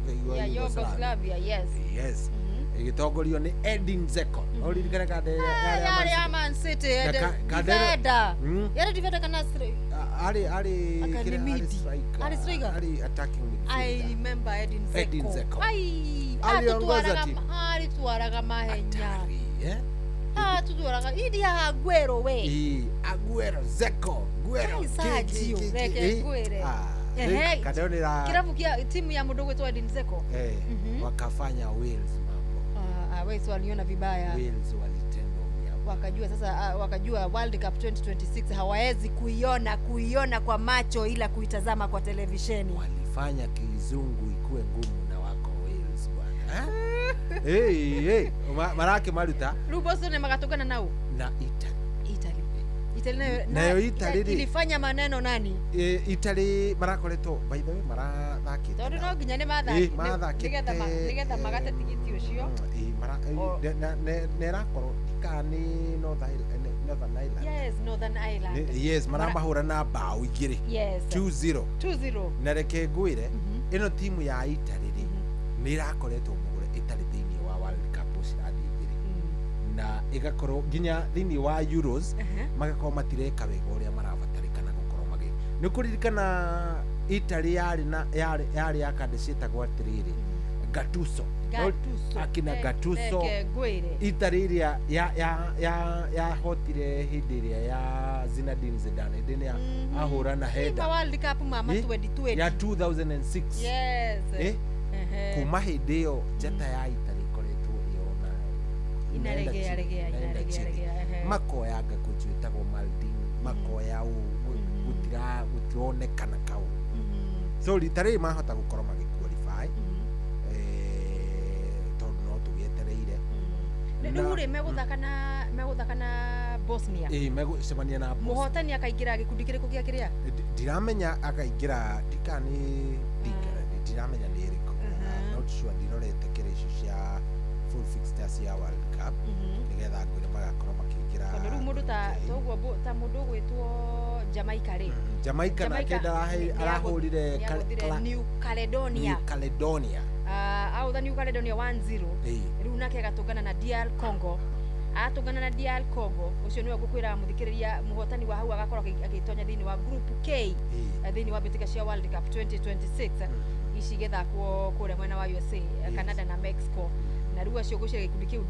Nĩkĩigua Ya Yugoslavia, yes. Yes, ĩgĩtongorio nĩ Edin Dzeko. No ririkane kande yarĩ ya Man City, defender. Yarĩ defender kana arĩ arĩ striker. Arĩ striker? Arĩ attacking midfielder. I remember Edin Dzeko. Edin Dzeko. Ai, Aliongoza timu. Alitwaraga mahenya. Eh? Atutwaraga idi ya Aguero we. Aguero, Dzeko, Guero. Sergio, reke ngwire. Ehe. Kadeo kirabu kia timu ya mũndũ gwĩtwo Edin Dzeko. Wakafanya Wales mambo. Wales waliona vibaya. Wales walitendwa mnyama. Wakajua sasa, wakajua World Cup 2026 hawawezi kuiona kwa macho ila kuitazama kwa televisheni. Walifanya kizungu ikuwe ngumu na wako Wales bwana. Hey, marake maruta. Ruboso ne magatokana nao. Na Italy. Italy nayo Italy ilifanya maneno nani? Italy marakoretwo by the way marathakite. Tondu no nginya ni mathakite nigetha magate tigiti ucio. Ne rakorwo ndikani Northern Ireland. Yes, Northern Ireland. Yes, maramahura na bao igiri. Yes. 2-0. 2-0. Na reke ngwire ino timu ya Italy ri ni irakoretwo mugure Italy thiini wa World Cup cirathii igiri. Na igakorwo nginya thiini wa Euros magakorwo matireka wega uria marabatarikana gukorwo magi. Ni kuririkana Italy yari na yari ya kande cietagwo atiriri Gattuso. Akina Gattuso. Italy iria ya hotire hindi iria ya Zinedine Zidane hindi ya ahura na heda World Cup mama 2020 ya 2006. Yes. Kuma hindi iyo njata ya Italy ikoretwo iona inaregea makoya ngakuchu etagwo Maldini makoya gutira gutironekana kau. So rita rĩrĩ mahota gukorwo magi qualify tondu no tugietereire. Rĩu rĩ meguthaka na Bosnia. Megucemania na Bosnia. Muhotani akaingĩra gĩkundi kĩrĩkũ gĩa kĩrĩa? Ndiramenya akaingĩra ndikani ndiramenya nĩ ĩrĩkũ. Not sure, ndirorete kĩrĩa icio cia full fixtures ya World Cup nigetha ngwire magakorwo makĩingĩra. Tondu rĩu mũndũ ta toguo ta mũndũ ũgwĩtwo Jamaica rĩ. Jamaica nake arahũrire New Caledonia. New Caledonia. Autha New Caledonia 1-0. Rĩu nake agatũngana na DR Congo. Atũngana na DR Congo ũcio nĩwe ngũkwĩra mũthikĩrĩria mũhotani wa hau agakorwo agĩtonya thĩinĩ wa Group K thĩinĩ wa mbĩtĩka cia World Cup 2026 ici igĩthakwo kũrĩa mwena wa USA, Canada na Mexico. Na rĩu acio ngwĩciria gĩkundi kĩu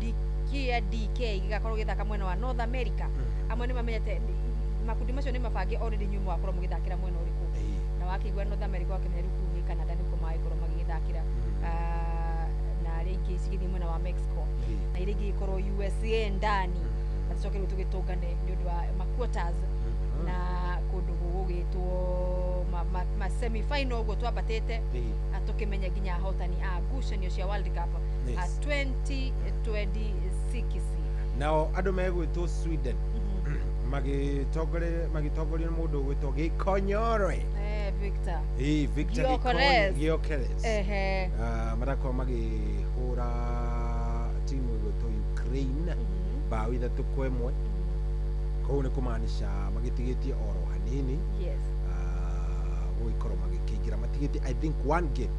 kĩa DK gĩgakorwo gĩthaka mwena wa North America. Amwe nĩ mamenyete makundi macio nĩ mabange already nyuma wakorwo mũgĩthakĩra mwena ũrĩkũ. Na wakĩigua North America wakĩmenya rĩu kũu nĩ Canada nĩkuo magĩkorwo magĩgĩthakĩra. Na arĩa ingĩ cigĩthiĩ mwena wa Mexico na iria ingĩ ikorwo USA ndani. Na tũcoke rĩu tũgĩtũngane nĩ ũndũ wa ma quarters na kũndũ gũgũgĩtwo ma semi final ũguo twambatĩte tũkĩmenya nginya ahotani a ngucanio cia World Cup 2026. Nao andũ megwĩtwo Sweden magĩtongorio nĩ mũndũ ũgwĩtwo Gĩkonyore. Victor. Victor Gyökeres. Marakorwo magĩhũra timu ĩgwĩtwo Ukraine bao 3-1. Kũu nĩ kũmaanisha magĩtigĩtie oro hanini. Yes. Gũgĩkorwo magĩkĩingĩra matigĩtie I think one game.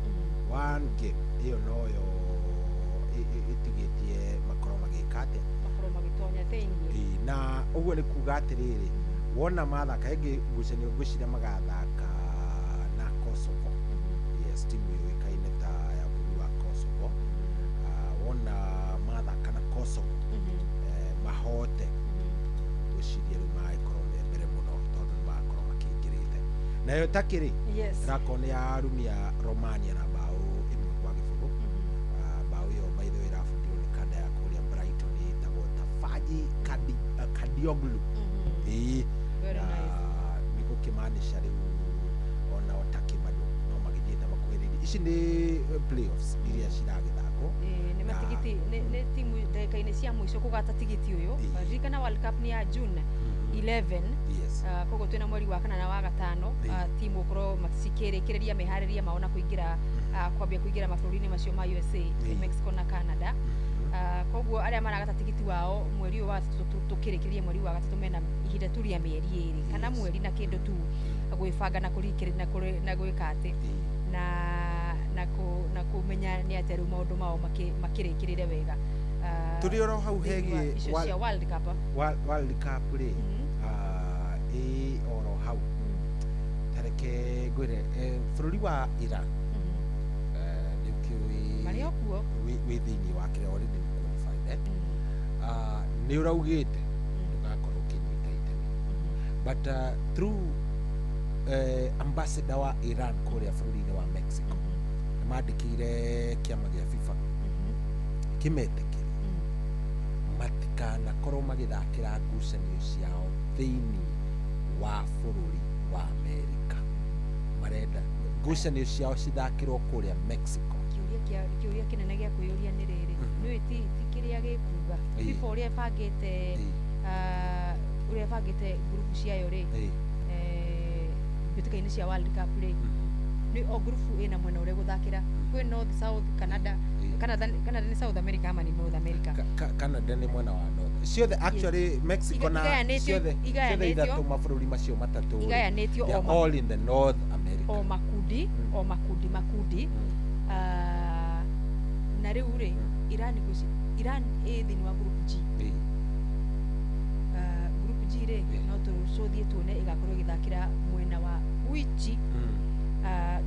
One game ĩyo noyo ĩtigĩtie makorwo magĩka atĩa? Makorwo magĩtonya thĩinĩ. Na ũguo nĩ kuga atĩrĩrĩ wona mathaka ĩngĩ ngucanio ngwĩciria magathaka na Kosovo. Yes, timu yũĩkaine ta ya bũrũri wa Kosovo. Wona mathaka na Kosovo mahote ngwĩciria rĩu magĩkorwo me mbere mũno tondũ nĩ magakorwo makĩingĩrĩte. Nayo Turkey rĩ ĩrakorwo nĩ yarumia Romania na bao 1-0. Bao ĩyo by the way ĩrabungirwo nĩ kanda ya kũrĩa Brighton ĩtagwo Tafaji Kadioglu. Nĩ gũkĩmaanisha rĩu ona o Turkey bado no magĩthiĩte makuhĩrĩirie. Ici nĩ playoffs iria ciragĩthakwo. Nĩ matigiti nĩ timu ndagĩka-inĩ cia mũico kũgata tigiti ũyũ. Ririkana World Cup nĩ ya June 11. Koguo twĩna mweri wa kana na wa gatano timu gũkorwo cikĩrĩkĩrĩria meharĩria mao na kũingĩra kwambia kũingĩra mabũrũri-inĩ macio ma USA, Mexico na Canada. Koguo arĩa maragata tigiti wao mweri ũyũ wa gatatũ tũkĩrĩkĩrĩria mweri wa gatatũ mena ihinda tu rĩa mĩeri ĩrĩ kana mweri na kĩndũ tu gwĩbanga na kũrikĩrĩria na gwĩka atĩ na na kumenya nĩ atĩa rĩu maũndũ mao makĩrĩkĩrĩre wega. Tũrĩ oro hau hegiĩ cia World Cup. World Cup rĩ, ĩ oro hau tareke ngwĩre bũrũri wa Iran nĩ ũkĩũĩ marĩ o kuo wĩ thĩinĩ wa kĩrĩa already nĩ qualified, nĩ ũraugĩte ndũgakorwo ũkĩnyita itemi, but through ambassador wa Iran kũrĩa bũrũri-inĩ wa Mexico nĩ mandĩkĩire kĩama gĩa FIFA kĩmetĩkĩrie matikanakorwo magĩthakĩra ngucanio ciao thĩinĩ wa bũrũri wa Amerika. Marenda ngucanio ciao cithakĩrwo kũrĩa Mexico. Kĩũria kĩnene gĩa kwĩyũria nĩ rĩrĩ, nĩũĩ ti kĩrĩa gĩkuga FIFA ũrĩa ĩbangĩte ũrĩa ĩbangĩte ngurubu ciayo rĩ, mbĩtĩka-inĩ cia World Cup rĩ, nĩ o ngurubu ĩna mwena ũrĩa ĩgũthakĩra. Kwĩ North, South, Canada. Canada nĩ South America ama nĩ North America? Canada nĩ mwena wa North. Ciothe actually Mexico na ciothe ithatũ mabũrũri macio matatũ igayanĩtio all in the North America. O makundi, o makundi makundi. Na rĩu rĩ, Iran Iran ĩ thĩinĩ wa group G. Group G rĩ, no tũcũthie tuone ĩgakorwo ĩgĩthakĩra mwena wa Uichi.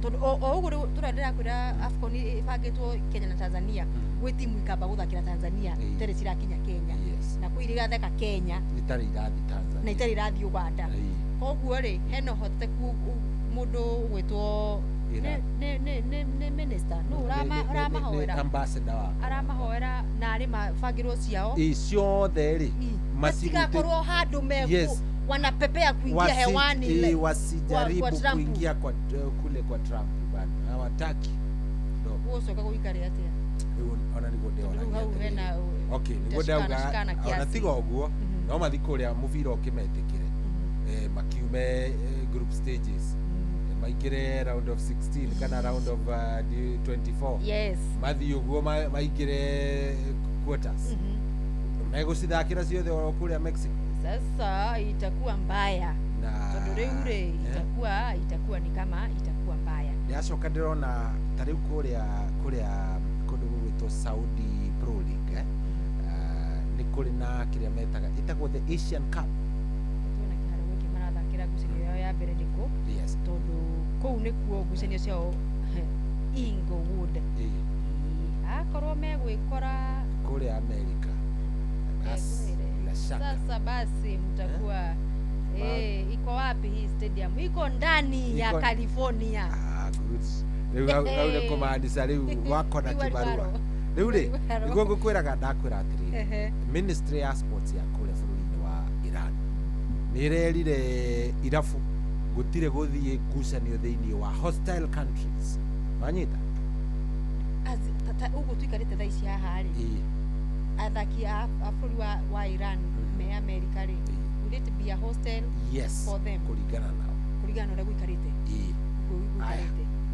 Tondũ o ũguo rĩu tũrendera AFCON ĩbangĩtwo Kenya na Tanzania, gwĩ timu ikamba gũthakĩra Tanzania itarĩ cirakinya Kenya, na kwĩ iria igatheka Kenya itarĩ irathiĩ Tanzania na itarĩ irathiĩ Uganda. Koguo rĩ, hena ũhotekeku mũndũ ũgwĩtwo nĩ minister nũ ũramahoera, ambassador wa aramahoera na arĩ mabangĩrwo ciao ciothe rĩ, matigakorwo handũ meku wanapepea kuingia hewani, wasijaribu kuingia kwa kule kwa Trump bana, hawataki. Ucoka gũikare atĩa? Rĩu ona nĩguo ndĩoragia. Okay, nĩguo ndauga ona tiga ũguo no mathiĩ kũrĩa mũbira ũkĩmetĩkĩre, makiume group stages, maingĩre round of 16 kana round of 24. Yes, mathiĩ ũguo maingĩre quarters, megũcithakĩra ciothe oro kũrĩa Mexico. Sasa itakuwa mbaya tondũ rĩu rĩ, itakuwa ni kama itakuwa mbaya. Ndĩracoka ndĩrona ta rĩu kũrĩa kũndũ gũgwĩtwo Saudi Pro League, nĩ kũrĩ na kĩrĩa metaga ĩtagwo the Asian Cup. Tuona kĩharo gĩkĩ marathakĩra ngucanio yao ya mbere nĩkũ, tondũ kũu nĩkuo ngucanio ciao Inglewood. Akorwo megwĩkora kũrĩa America. Sasa basi mtakuwa iko wapi hii stadium? Iko ndani ya California. Good. Rĩu hau nĩ kũmaanisha rĩu wako na kĩbarũa. Rĩu rĩ, nĩguo ngũkwĩraga ndakwĩra atĩrĩrĩ, Ministry ya Sports ya kũrĩa bũrũri-inĩ wa Iran nĩ ĩrerire irabu gũtirĩ gũthiĩ ngucanio thĩinĩ wa hostile countries. Wanyita? Ũguo tũikarĩte thaa ici haha rĩ, athaki a bũrũri wa Iran me America rĩ, would it be a hostel? Yes, for them kũringana nao, kũringana na ũrĩa gũikarĩte.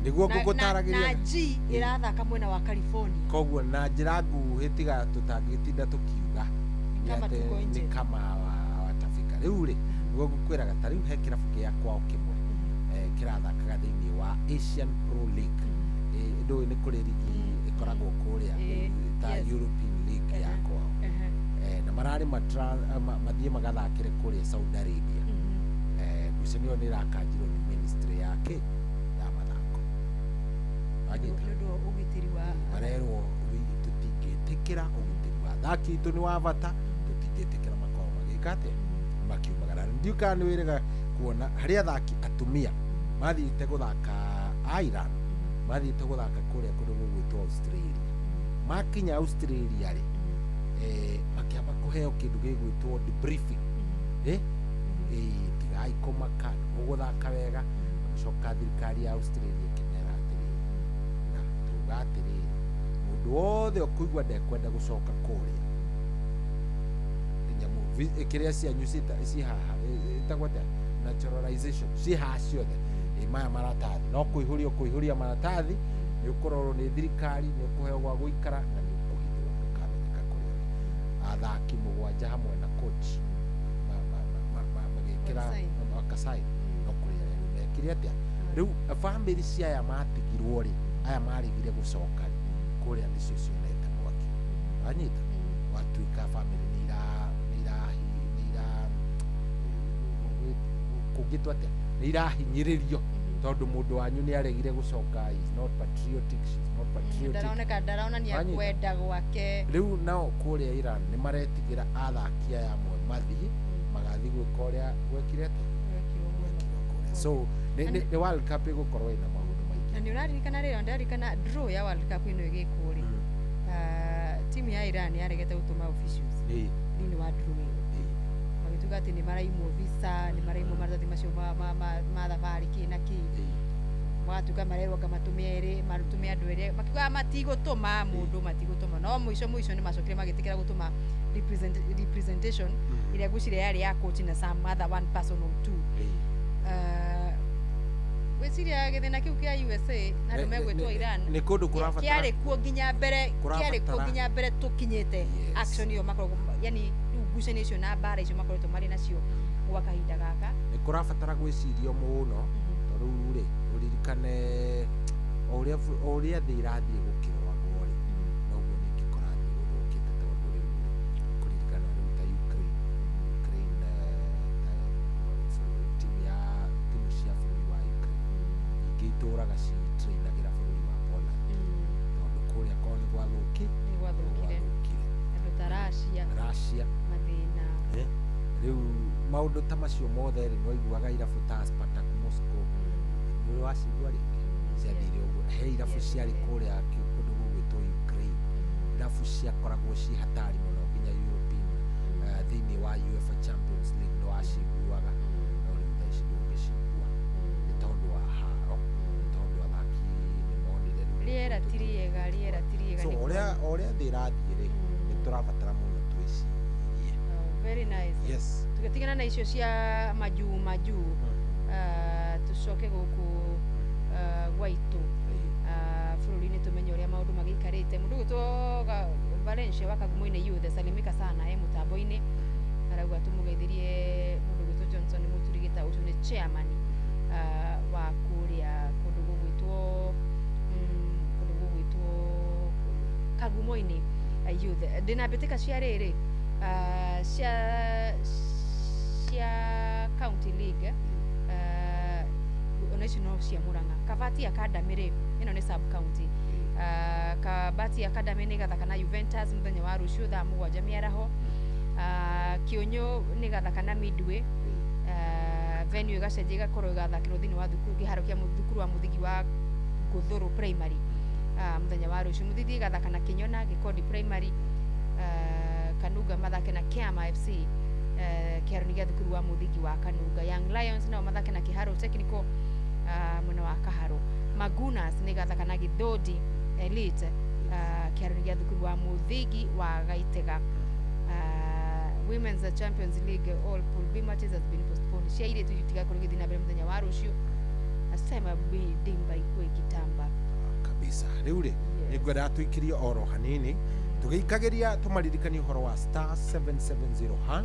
Nĩguo ngũgũtaragĩria na G ĩrathaka mwena wa California. Koguo na njĩra nguhĩ tiga tũtangĩtinda tũkiuga nĩ kama watafika. Rĩu rĩ, nĩguo ngũkwĩraga ta rĩu he kĩrabu gĩa kwao kĩmwe kĩrathakaga thĩinĩ wa Asian Pro League. Ndũĩ nĩ kũrĩ rigi ĩkoragwo kũrĩa ta European League ya kwao, na mararĩ mathiĩ magathakĩre kũrĩa Saudi Arabia. Ngucanio nĩ ĩrakanjirwo nĩ ministry yake ya mathako. Marerwo tũtingĩtĩkĩra ũgitĩri wa athaki itũ nĩ wa bata, tũtingĩtĩkĩra makorwo magĩka atĩa, makiumagara. Ndiũĩ kana nĩ wĩrĩga kuona harĩ athaki atumia mathiĩte gũthaka Iran, mathiĩte gũthaka kũrĩa kũndũ gũgwĩtwo Australia. Makinya Australia rĩ, makĩamba kũheo kĩndũ gĩgwĩtwo debriefing. Tigai kũmaka, mũgũthaka wega. Magĩcoka thirikari ya Australia ĩkĩmera atĩrĩrĩ, na tauga atĩrĩrĩ, mũndũ wothe ũkũigua ndekwenda gũcoka kũrĩa nyamũ kĩrĩa cianyu ci haha ĩtagwo atĩa, naturalization ci haha ciothe, maya maratathi no kũihũria kũihũria maratathi, nĩ ũkũrorwo nĩ thirikari, nĩ ũkũheo gwa gũikara na nĩ ũkũhithwo ndũkamenyeka kũrĩa ũrĩ. Athaki mũgwanja hamwe na coach magĩkĩra makasign no kũrĩa rĩu mekire atĩa. Rĩu bamĩrĩ cia aya matigirwo rĩ, Aya marigire gũcoka rĩ kũrĩa nĩcio cionete mwaki. Wanyita watuĩka family nĩ ira nĩ ira nĩ ira kũngĩtwo atĩa nĩ irahinyĩrĩrio tondũ mũndũ wanyu nĩ aregire gũcoka. Is not patriotic, she's not patriotic. Ndaroneka ndaronania Wanyita? Kwenda gwake. Rĩu nao kũrĩa Iran nĩ maretigĩra athaki aya amwe mathiĩ magathiĩ gwĩka ũrĩa gwekire atĩa kũrĩa. So nĩ World Cup ĩgũkorwo ĩna maũndũ maingĩ. Na nĩ ũraririkana rĩrĩa ndarikana draw ya World Cup ĩno ĩgĩkwo rĩ, timu ya Iran yaregete gũtũma officials thĩinĩ wa draw ĩyo, magĩtuga atĩ nĩ maraimwo visa, nĩ maraimwo maratathi macio ma thabarĩ kĩ na kĩ, magatuĩka marerwo anga matũme erĩ, matũme andũ erĩ, makiuga matigũtũma mũndũ, matigũtũma. No mũico mũico nĩ macokire magĩtĩkĩra gũtũma representation ĩrĩa ngwĩciria yarĩ ya coach na some other one person or two. Gwĩciria gĩthĩna kĩu kĩa USA na andũ megwĩtwo Iran nĩ kũndũ kũrabatara kĩarĩ kuo nginya mbere, kĩarĩ kuo nginya mbere tũkinyĩte action ĩyo makoragwo, yani rĩu ngucanio icio na mbara icio makoretwo marĩ nacio gwa kahinda gaka. Nĩ kũrabatara gwĩcirio mũno tondũ rĩu rĩ ũririkane o ũrĩa o ũrĩa thĩ ĩrathiĩ gũkĩrũagwo rĩ noguo ningĩ kũrathiĩ gũthũkĩte tondũ rĩu rĩ kũririkana rĩu ta Ukraine ta timu ya timu cia bũrũri wa Ukraine ingĩ itũraga citrainagĩra bũrũri wa Poland tondũ kũrĩa korwo nĩ gwathũki nĩ gwathũkire andũ ta Russia Russia mathĩna. Rĩu maũndũ ta macio mothe rĩ nĩwaiguaga irabu ta Spartak Moscow nĩ ũrĩ wacigua rĩngĩ ciathire ũguo. He irabu ciarĩ kũrĩa kũndũ gũgwĩtwo Ukraine, irabu ciakoragwo ci hatari mũno nginya European, thĩinĩ wa UEFA Champions League nĩ waciguaga, no rĩu thaa ici ndũngĩcigua nĩ tondũ wa haro, nĩ tondũ athaki nĩ monire rĩu rĩera ti rĩega, rĩera ti rĩega. So o ũrĩa thĩ ĩrathiĩ rĩ nĩ tũrabatara mũno twĩcirie. Oh, very nice. Yes. Tũgĩtigana na icio cia majuu majuu, tũcoke gũkũ gwaitũ bũrũri-inĩ tũmenye ũrĩa maũndũ magĩikarĩte. Mũndũ ũgwĩtwo Valencia wa Kagumo-inĩ Youth salimika sana e mũtambo-inĩ, arauga tũmũgeithirie mũndũ ũgwĩtwo Johnson Mũturi Gĩta, ũcio nĩ chairman wa kũrĩa kũndũ gũgwĩtwo kũndũ gũgwĩtwo Kagumo-inĩ Youth. Ndĩna mbĩtĩka cia rĩrĩ cia county league, ona icio no cia Murang'a. Kabati Academy rĩ, ĩno nĩ sub county. Kabati Academy nĩ gathaka na Juventus mũthenya wa rũciũ thaa 7 mĩaraho. Kĩũnyũ nĩ gathaka na Midway. Venue ĩgacenjia ĩgakorwo ĩgathakĩrwo thĩinĩ wa thukuru, kĩharo kĩa thukuru wa mũthingi wa Ngũthũrũ Primary mũthenya wa rũciũ. Mũthithi ĩgathaka na Kĩnyona Gĩkondi Primary. Kanunga mathake na Kiama FC kĩharo-inĩ gĩa thukuru wa mũthingi wa Kanunga. Young Lions nao mathake na Kĩharo Technical mwena wa Kaharo. Magunas nĩ gathaka na Githodi Elite kĩharo-inĩ gĩa thukuru wa mũthingi wa Gaitega. Women's Champions League, all Pool B matches has been postponed. Cia airĩtu itigakorwo igĩthiĩ na mbere mũthenya wa rũciũ. Asema dimba ikuwe ikitamba. Kabisa. Rĩu rĩ nĩ ngwenda tũikĩrie oro hanini tũgĩikagĩria tũmaririkanie ũhoro wa *770#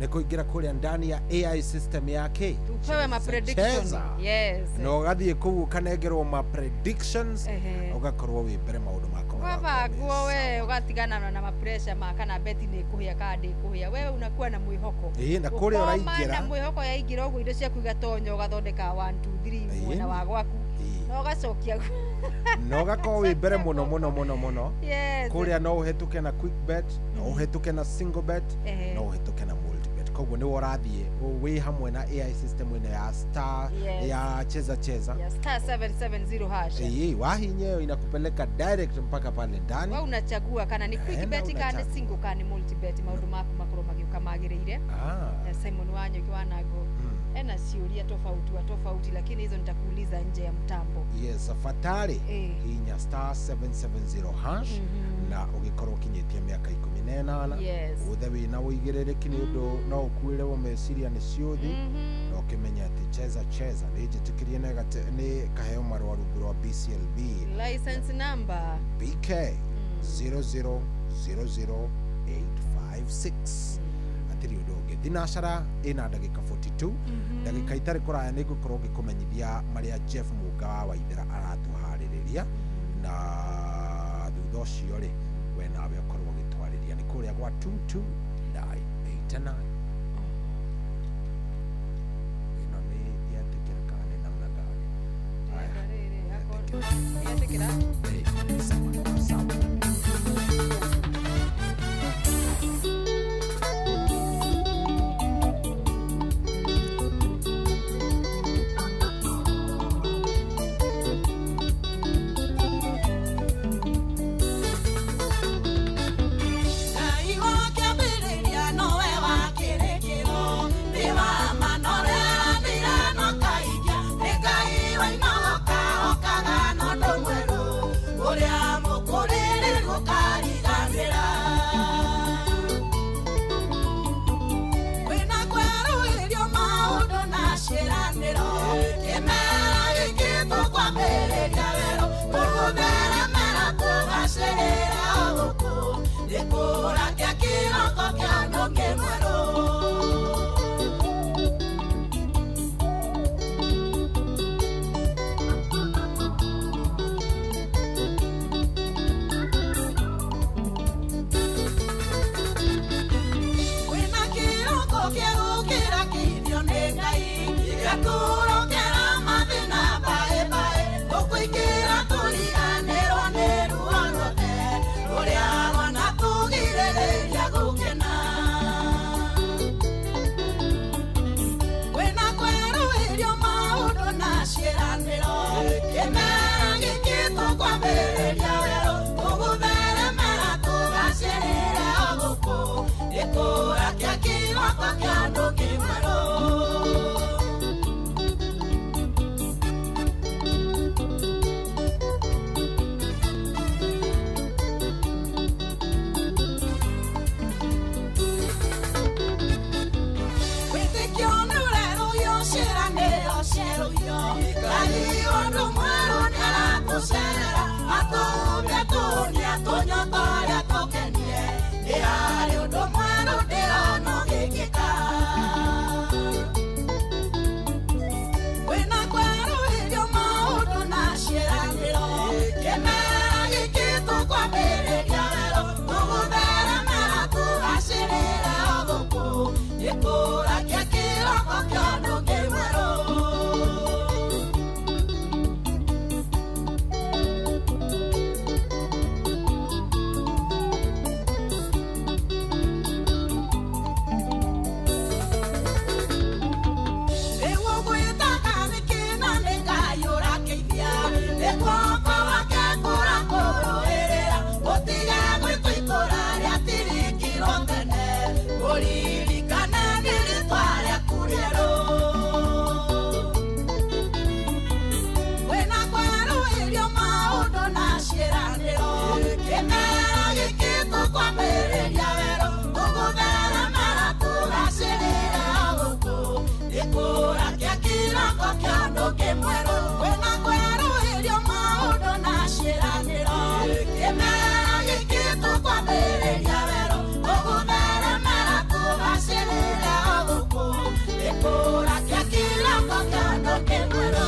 nĩ kũingĩra kũrĩa ndani ya AI system yake upewe ma prediction. Cheza. Yes. Na ũgathiĩ kũu ũkanengerwo ma predictions, ũgakorwo wĩ mbere maũndũ mako wabangwo we ũgatigana na mapresha ma kana beti nĩ ĩkũhĩa kana ndĩkũhĩa, wewe unakuwa na mwĩhoko. Ĩĩ, na kũrĩa Ũkoma ũraingĩra. Na mwĩhoko yaingĩra ũguo indo ciaku igatonya ũgathondeka 1 2 3 mwena wa gwaku na ũgacokia. Na ũgakorwo wĩ mbere mũno mũno mũno mũno. Kũrĩa no ũhetũke na quick bet, no ũhetũke na single bet, no ũhetũke na multi bet. Koguo nĩwe ũrathiĩ wĩ hamwe na AI system ĩno ya star ya Cheza Cheza. Ya *770#. Ĩĩ, wahinya ĩyo inakupeleka direct mpaka pale ndani. We unachagua kana nĩ quick Naenda bet kana nĩ unachagua. single kana nĩ multi bet, maũndũ maku makorwo magĩũka magĩrĩire. Na Simon Wanyoike Wanango ena ciũria tofauti wa tofauti, lakini hizo nitakuuliza nje ya mtambo. Yes, afatari hinya *770# na ũgĩkorwo ũkinyĩtie mĩaka 18 uthe wĩna ũigĩrĩrĩki nĩ ũndũ no ũkuĩrĩrwo meciria nĩ ciũthi, na ũkĩmenya atĩ Cheza Cheza nĩ njĩtĩkĩrie nĩ kaheo marũa rungu rwa BCLB license number BK 0000856. Hatirĩ ũndũ ũngĩ. Thinacara ĩna ndagĩka 42, ndagĩka itarĩ kũraya nĩ ngũkorwo ngĩkũmenyithia marĩa Jeff Mũnga wa Waithera aratũharĩrĩria, na thutha ũcio rĩ, we nawe ũkorwo ũgĩtwarĩria nĩ kũrĩa gwa 22989. Ĩno nĩ yetĩkĩra kana nĩ namna gani? Yetĩkĩra. Sawa sawa. Ngai wa kĩambĩrĩria nowe wa kĩrĩkĩro, nĩ wa ma na ũreranĩire na ũkahingia, nĩ Ngai wa inogoka okaga na ũndũ mwerũ, ũrĩa mũkũrĩrĩru ũkariganĩra. Kwĩna kwerũhĩrio maũndũ na ciĩranĩro, kĩmera gĩkĩ tũkwambĩrĩria werũ, tũgũtheremera tũgacĩrĩra o gũkũ, gĩkũra kĩa kĩroko kĩa ũndũ ũngĩ mwerũ. Kwĩna kĩroko kĩerũ kĩrakithio nĩ Ngai, gĩgatũrokera mathĩna mbaĩ mbaĩ, tũkũingĩra tũriganĩrwo nĩ ruo ruothe rũrĩa rwanatũgirĩrĩria gũkena. Kwĩna kwerũhĩrio maũndũ na ciĩranĩro, kĩmera gĩkĩ tũkwambĩrĩria werũ, tũgũtheremera tũgacĩrĩra o gũkũ, gĩkũra kĩa kĩroko kĩa ũndũ ũngĩ mwerũ. Wĩtĩkio nĩ ũrerũhio, ciĩranĩro cierũhio, Ngai ũndũ mwerũ nĩaratũcerera, atũũmbe atũhũnie atũnyotore atũkenie, nĩ harĩ ũndũ mwerũ ndĩrona ũgĩkĩka. Kwĩna kwerũhĩrio maũndũ na ciĩranĩro, kĩmera gĩkĩ tũkwambĩrĩria werũ, tũgũtheremera tũgacĩrĩra o gũkũ, gĩkũra kĩa kĩroko kĩa ũndũ ũngĩ mwerũ. Rĩu ũgwĩtaka nĩkĩ na nĩ Ngai ũrakeithia, nĩ guoko gwake kũrakũrũĩrĩra, ũtige gwĩtwo itũũra rĩatirikirwo tene, ũririkane nĩ rĩtwa rĩaku rĩerũ. Kwĩna kwerũhĩrio maũndũ na ciĩranĩro, kĩmera gĩkĩ tũkwambĩrĩria werũ, tũgũtheremera tũgacĩrĩra o gũkũ, gĩkũra kĩa kĩroko kĩa ũndũ ũngĩ mwerũ. Kwĩna kwerũhĩrio maũndũ na ciĩranĩro, kĩmera gĩkĩ tũkwambĩrĩria werũ, tũgũtheremera tũgacĩrĩra o gũkũ, gĩkũra kĩa kĩroko kĩa ũndũ ũngĩ mwerũ.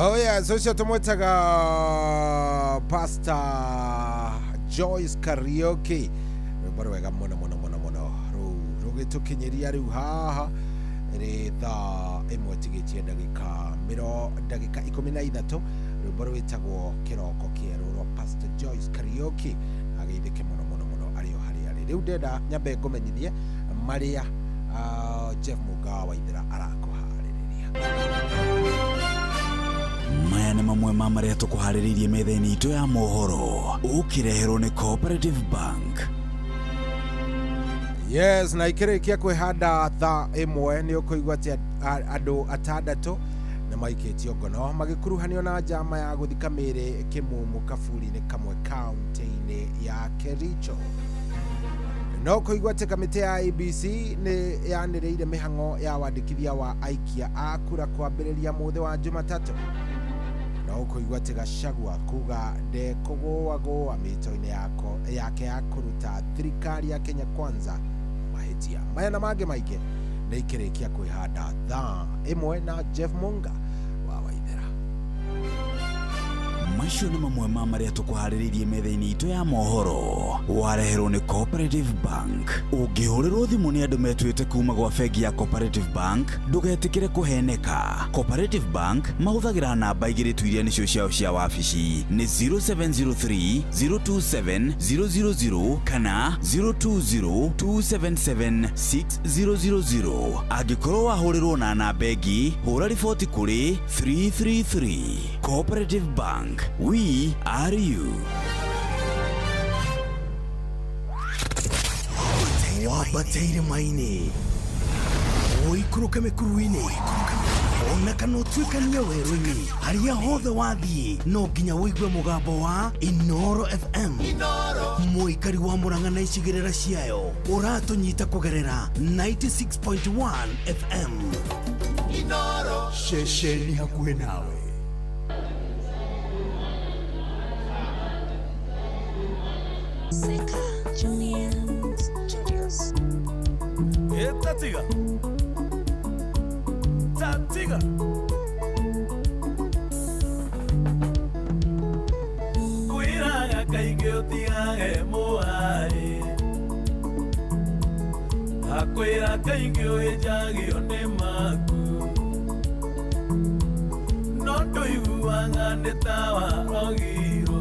Oh yeah, so ũcio tũmwĩtaga Pastor Joyce Karaoke, rwĩmbo rwega mũno mũno mũno mũno, rũu rũgĩtũkinyĩria rĩu haha rĩ thaa 1 tigĩtie ndagĩka mĩro ndagĩka 13, rwĩmbo rwĩtagwo Kĩroko Kĩerũ rwa Pastor Joyce Karaoke. Ageithĩke mũno mũno mũno arĩ o harĩa arĩ. Rĩu ndenda nyambe ngũmenyithie marĩa Jeff Mũnga wa Waithera arakũharĩrĩria. Maya nĩ mamwe ma marĩa tũkũharĩrĩirie metha-inĩ itũ ya mohoro, ũkĩreherwo nĩ Cooperative Bank. Yes, na ikĩrĩkia kwĩhanda thaa 1 nĩ ũkũigua atĩ andũ 6 nĩ maikĩtio ngono magĩkuruhanio na njama ya gũthika mĩĩrĩ kĩmumu kaburi-inĩ kamwe kaunti-inĩ ya Kericho. No kũigua atĩ kamĩtĩ ya IEBC nĩ yanĩrĩire mĩhang'o ya wandĩkithia wa aikia a kura kwambĩrĩria mũthĩ wa Jumatatũ. No kũigua atĩ Gachagua kuga ndekũgũagũa mĩto-inĩ yake ya kũruta thirikari ya Kenya Kwanza mahĩtia. Maya na mangĩ maingĩ nĩ ikĩrĩkia kwĩhanda thaa 1 na Jeff Munga wa Waithera. Macio nĩ mamwe ma marĩa tũkũharĩrĩirie metha-inĩ itũ ya mohoro. Wareherwo nĩ Cooperative Bank. Ũngĩhũrĩrwo thimũ nĩ andũ metuĩte kuma gwa bengi ya Cooperative Bank, ndũgetĩkĩre kũheneka. Cooperative Bank mahũthagĩra namba 2 tu iria nĩcio ciao cia wabici, nĩ 0703 027 000 kana 020 277 6000. Angĩkorwo wahũrĩrwo na namba ĩngĩ, hũra riboti kũrĩ 333. Cooperative Bank, we are you. Wambateire maini ũikũrũke mĩkuru-inĩ ona kana ũtuĩkanie werũ-inĩ, harĩa hothe wathiĩ no nginya ũigue mũgambo wa Inooro FM. Mũikari wa Murang'a na icigĩrĩra ciayo ũratũnyita kũgerera 96.1 FM. Inooro ceceni hakuhĩ nawe. Seka Junior Studios. Tatiga. Tatiga. Kuiraga kaingĩ ũtigage mũharĩ. Akwĩra kaingĩ ũhĩnjagio nĩ maku. No ndũiguaga nĩ ta warogirwo.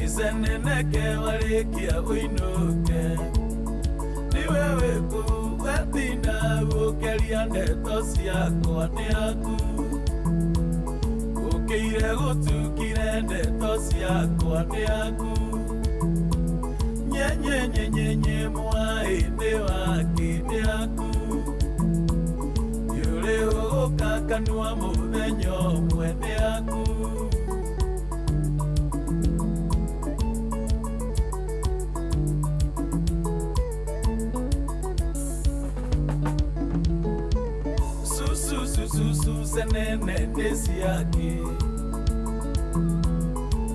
Iseneneke warĩkia ũinũke. Nĩwe wĩkũ wetinda gũkĩria ndeto ciakwa nĩ aku. Ũkĩire gũtukire ndeto ciakwa nĩ aku. Nyenyenyenyenye mwaĩ nĩ wake nĩ aku. Yũrĩ ũgũka kanua mũthenya ũmwe nĩ aku. Susu senene nesiaki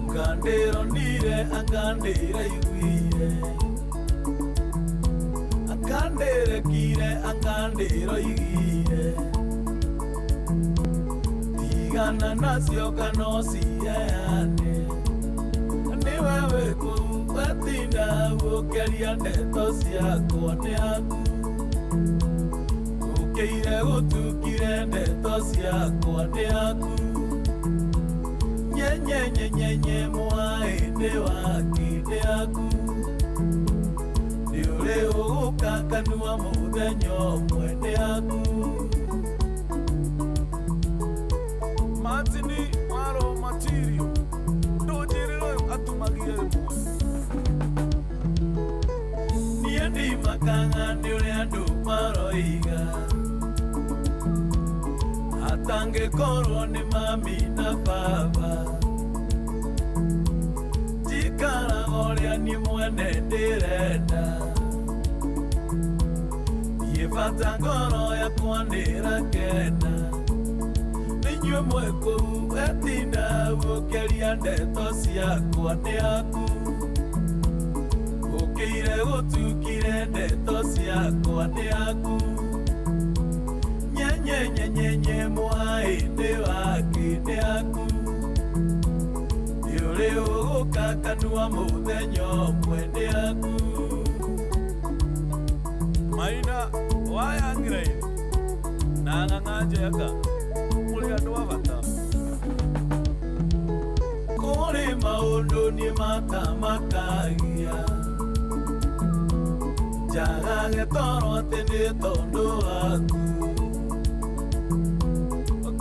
Ngandero nire angandira iguire Angandere kire angandero igire Tigana nacio kano siane Niwe weku wetinda gũkĩria ndeto ciakwa nĩ aku. Ũkĩire gũtukire ndeto ciakwa nĩ aku. Nyenyenyenyenye mwaĩ nĩ wake nĩ aku. Nĩũrĩ ũgũka kanua mũthenya ũmwe nĩ aku. Martini waro matirio ndũnjĩrĩre ũyũ atumagie rĩmwe. Niĩ ndimakaga nĩ ũrĩa andũ maroiga. Atangĩkorwo nĩ mami na baba. Njikaraga ũrĩa niĩ mwene ndĩrenda. Niĩ bata ngoro yakwa nĩĩrakena. Nĩinyuĩ mwĩ kũu wetinda gũkĩria ndeto ciakwa nĩ aku. Ũkĩire gũtukire ndeto ciakwa nĩ aku. Nyenyenyenyenye mwaĩ nĩ wake nĩ aku. Nĩũrĩ ũgũka kanua mũthenya ũmwe nĩ aku. Maina wayangĩra-inĩ na ng'ang'a njega mũrĩ andũ a bata. Kũrĩ maũndũ niĩ matamakagia. Njagage toro atĩ nĩ tondũ waku.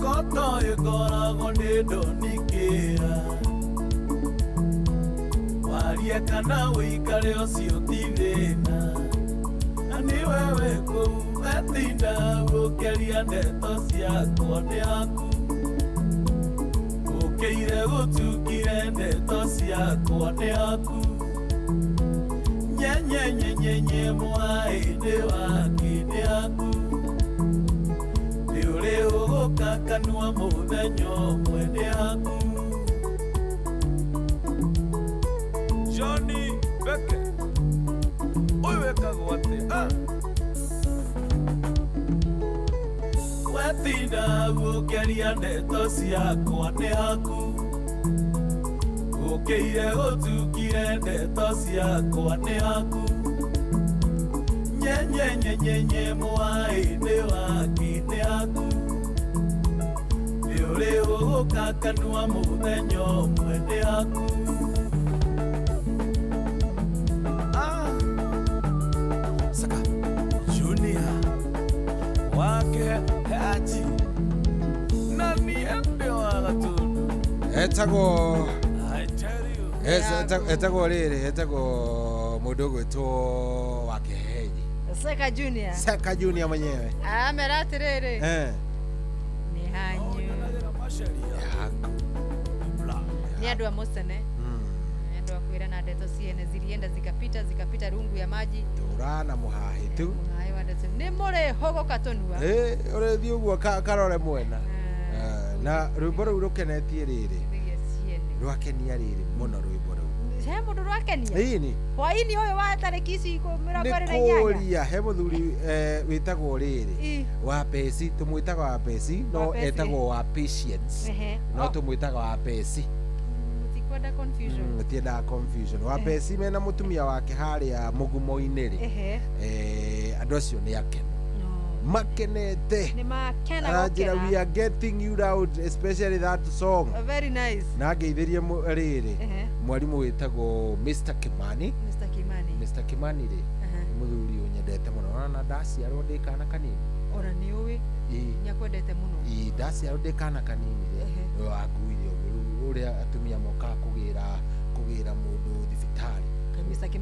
Koto ĩkoragwo nĩ ndũnikĩra. Warie kana wĩikare ũcio ti thĩna. Na nĩ wewe kũu wetinda gũkĩaria ndeto ciakwa nĩ aku. Ũkĩire gũtukire ndeto ciakwa nĩ aku. Nye nye nye nye mwaĩ nĩ waki nĩ aku. Nĩ ũrĩ ũgũka kanua mũthenya ũmwe nĩ aku. Johnny Beke ũyũ wekagwo atĩa? Wetinda gũkĩaria ndeto ciakwa nĩ aku. Ũkĩire gũtukire ndeto ciakwa nĩ aku. Nye nye nye nye nye mwaĩ nĩ waki nĩ aku. Nĩ ũrĩ ũgũka kanua mũthenya ũmwe nĩ aku. Saka Junior wake Haji na niende wa Gatundu etagwo etagwo rĩrĩ etagwo mũndũ ũgwĩtwo Wakeheji Seka Junior. Seka Junior mwenyewe amera atĩrĩrĩ nĩ hanyu nĩ andũ a mũcene andũ a kwĩrana ndeto ciene zilienda zikapita zikapita rungu ya maji tũrana mũhahi tu mũhahi wa ndeto nĩ mũrĩhũgũka tũnua ũrĩthiĩ ũguo karore mwena na rwĩmbo rũu rũkenetie rĩrĩ rwakenia rĩrĩ mũno rwĩmbo rũu he mũndũ rwakenia ĩni hwaĩ-inĩ ũyũ wa tarĩki ici 28 nĩ kũria he mũthuri wĩtagwo rĩrĩ wa peci tũmwĩtaga wa peci no etagwo wa patience no tũmwĩtaga wa peci mũtikwenda confusion mũtiendaga confusion wa peci mena mũtumia wake harĩa mũgumo-inĩ rĩ andũ acio nĩ akenu makenete nĩ makena aranjĩra we are getting you out especially that song very nice na ngeithĩrie rĩrĩ mwarimu wĩtagwo Mr. Kimani Mr. Kimani Mr. Kimani rĩ nĩ mũthuri ũnyendete mũno ona ndaciarwo ndĩ kana kanini ona nĩ ũĩ nĩ akwendete mũno ĩ ndaciarwo ndĩ kana kanini rĩ nĩwe wanguire ũguo rĩu ũrĩa atumia mokaga kũgĩra mũndũ thibitarĩ Mr.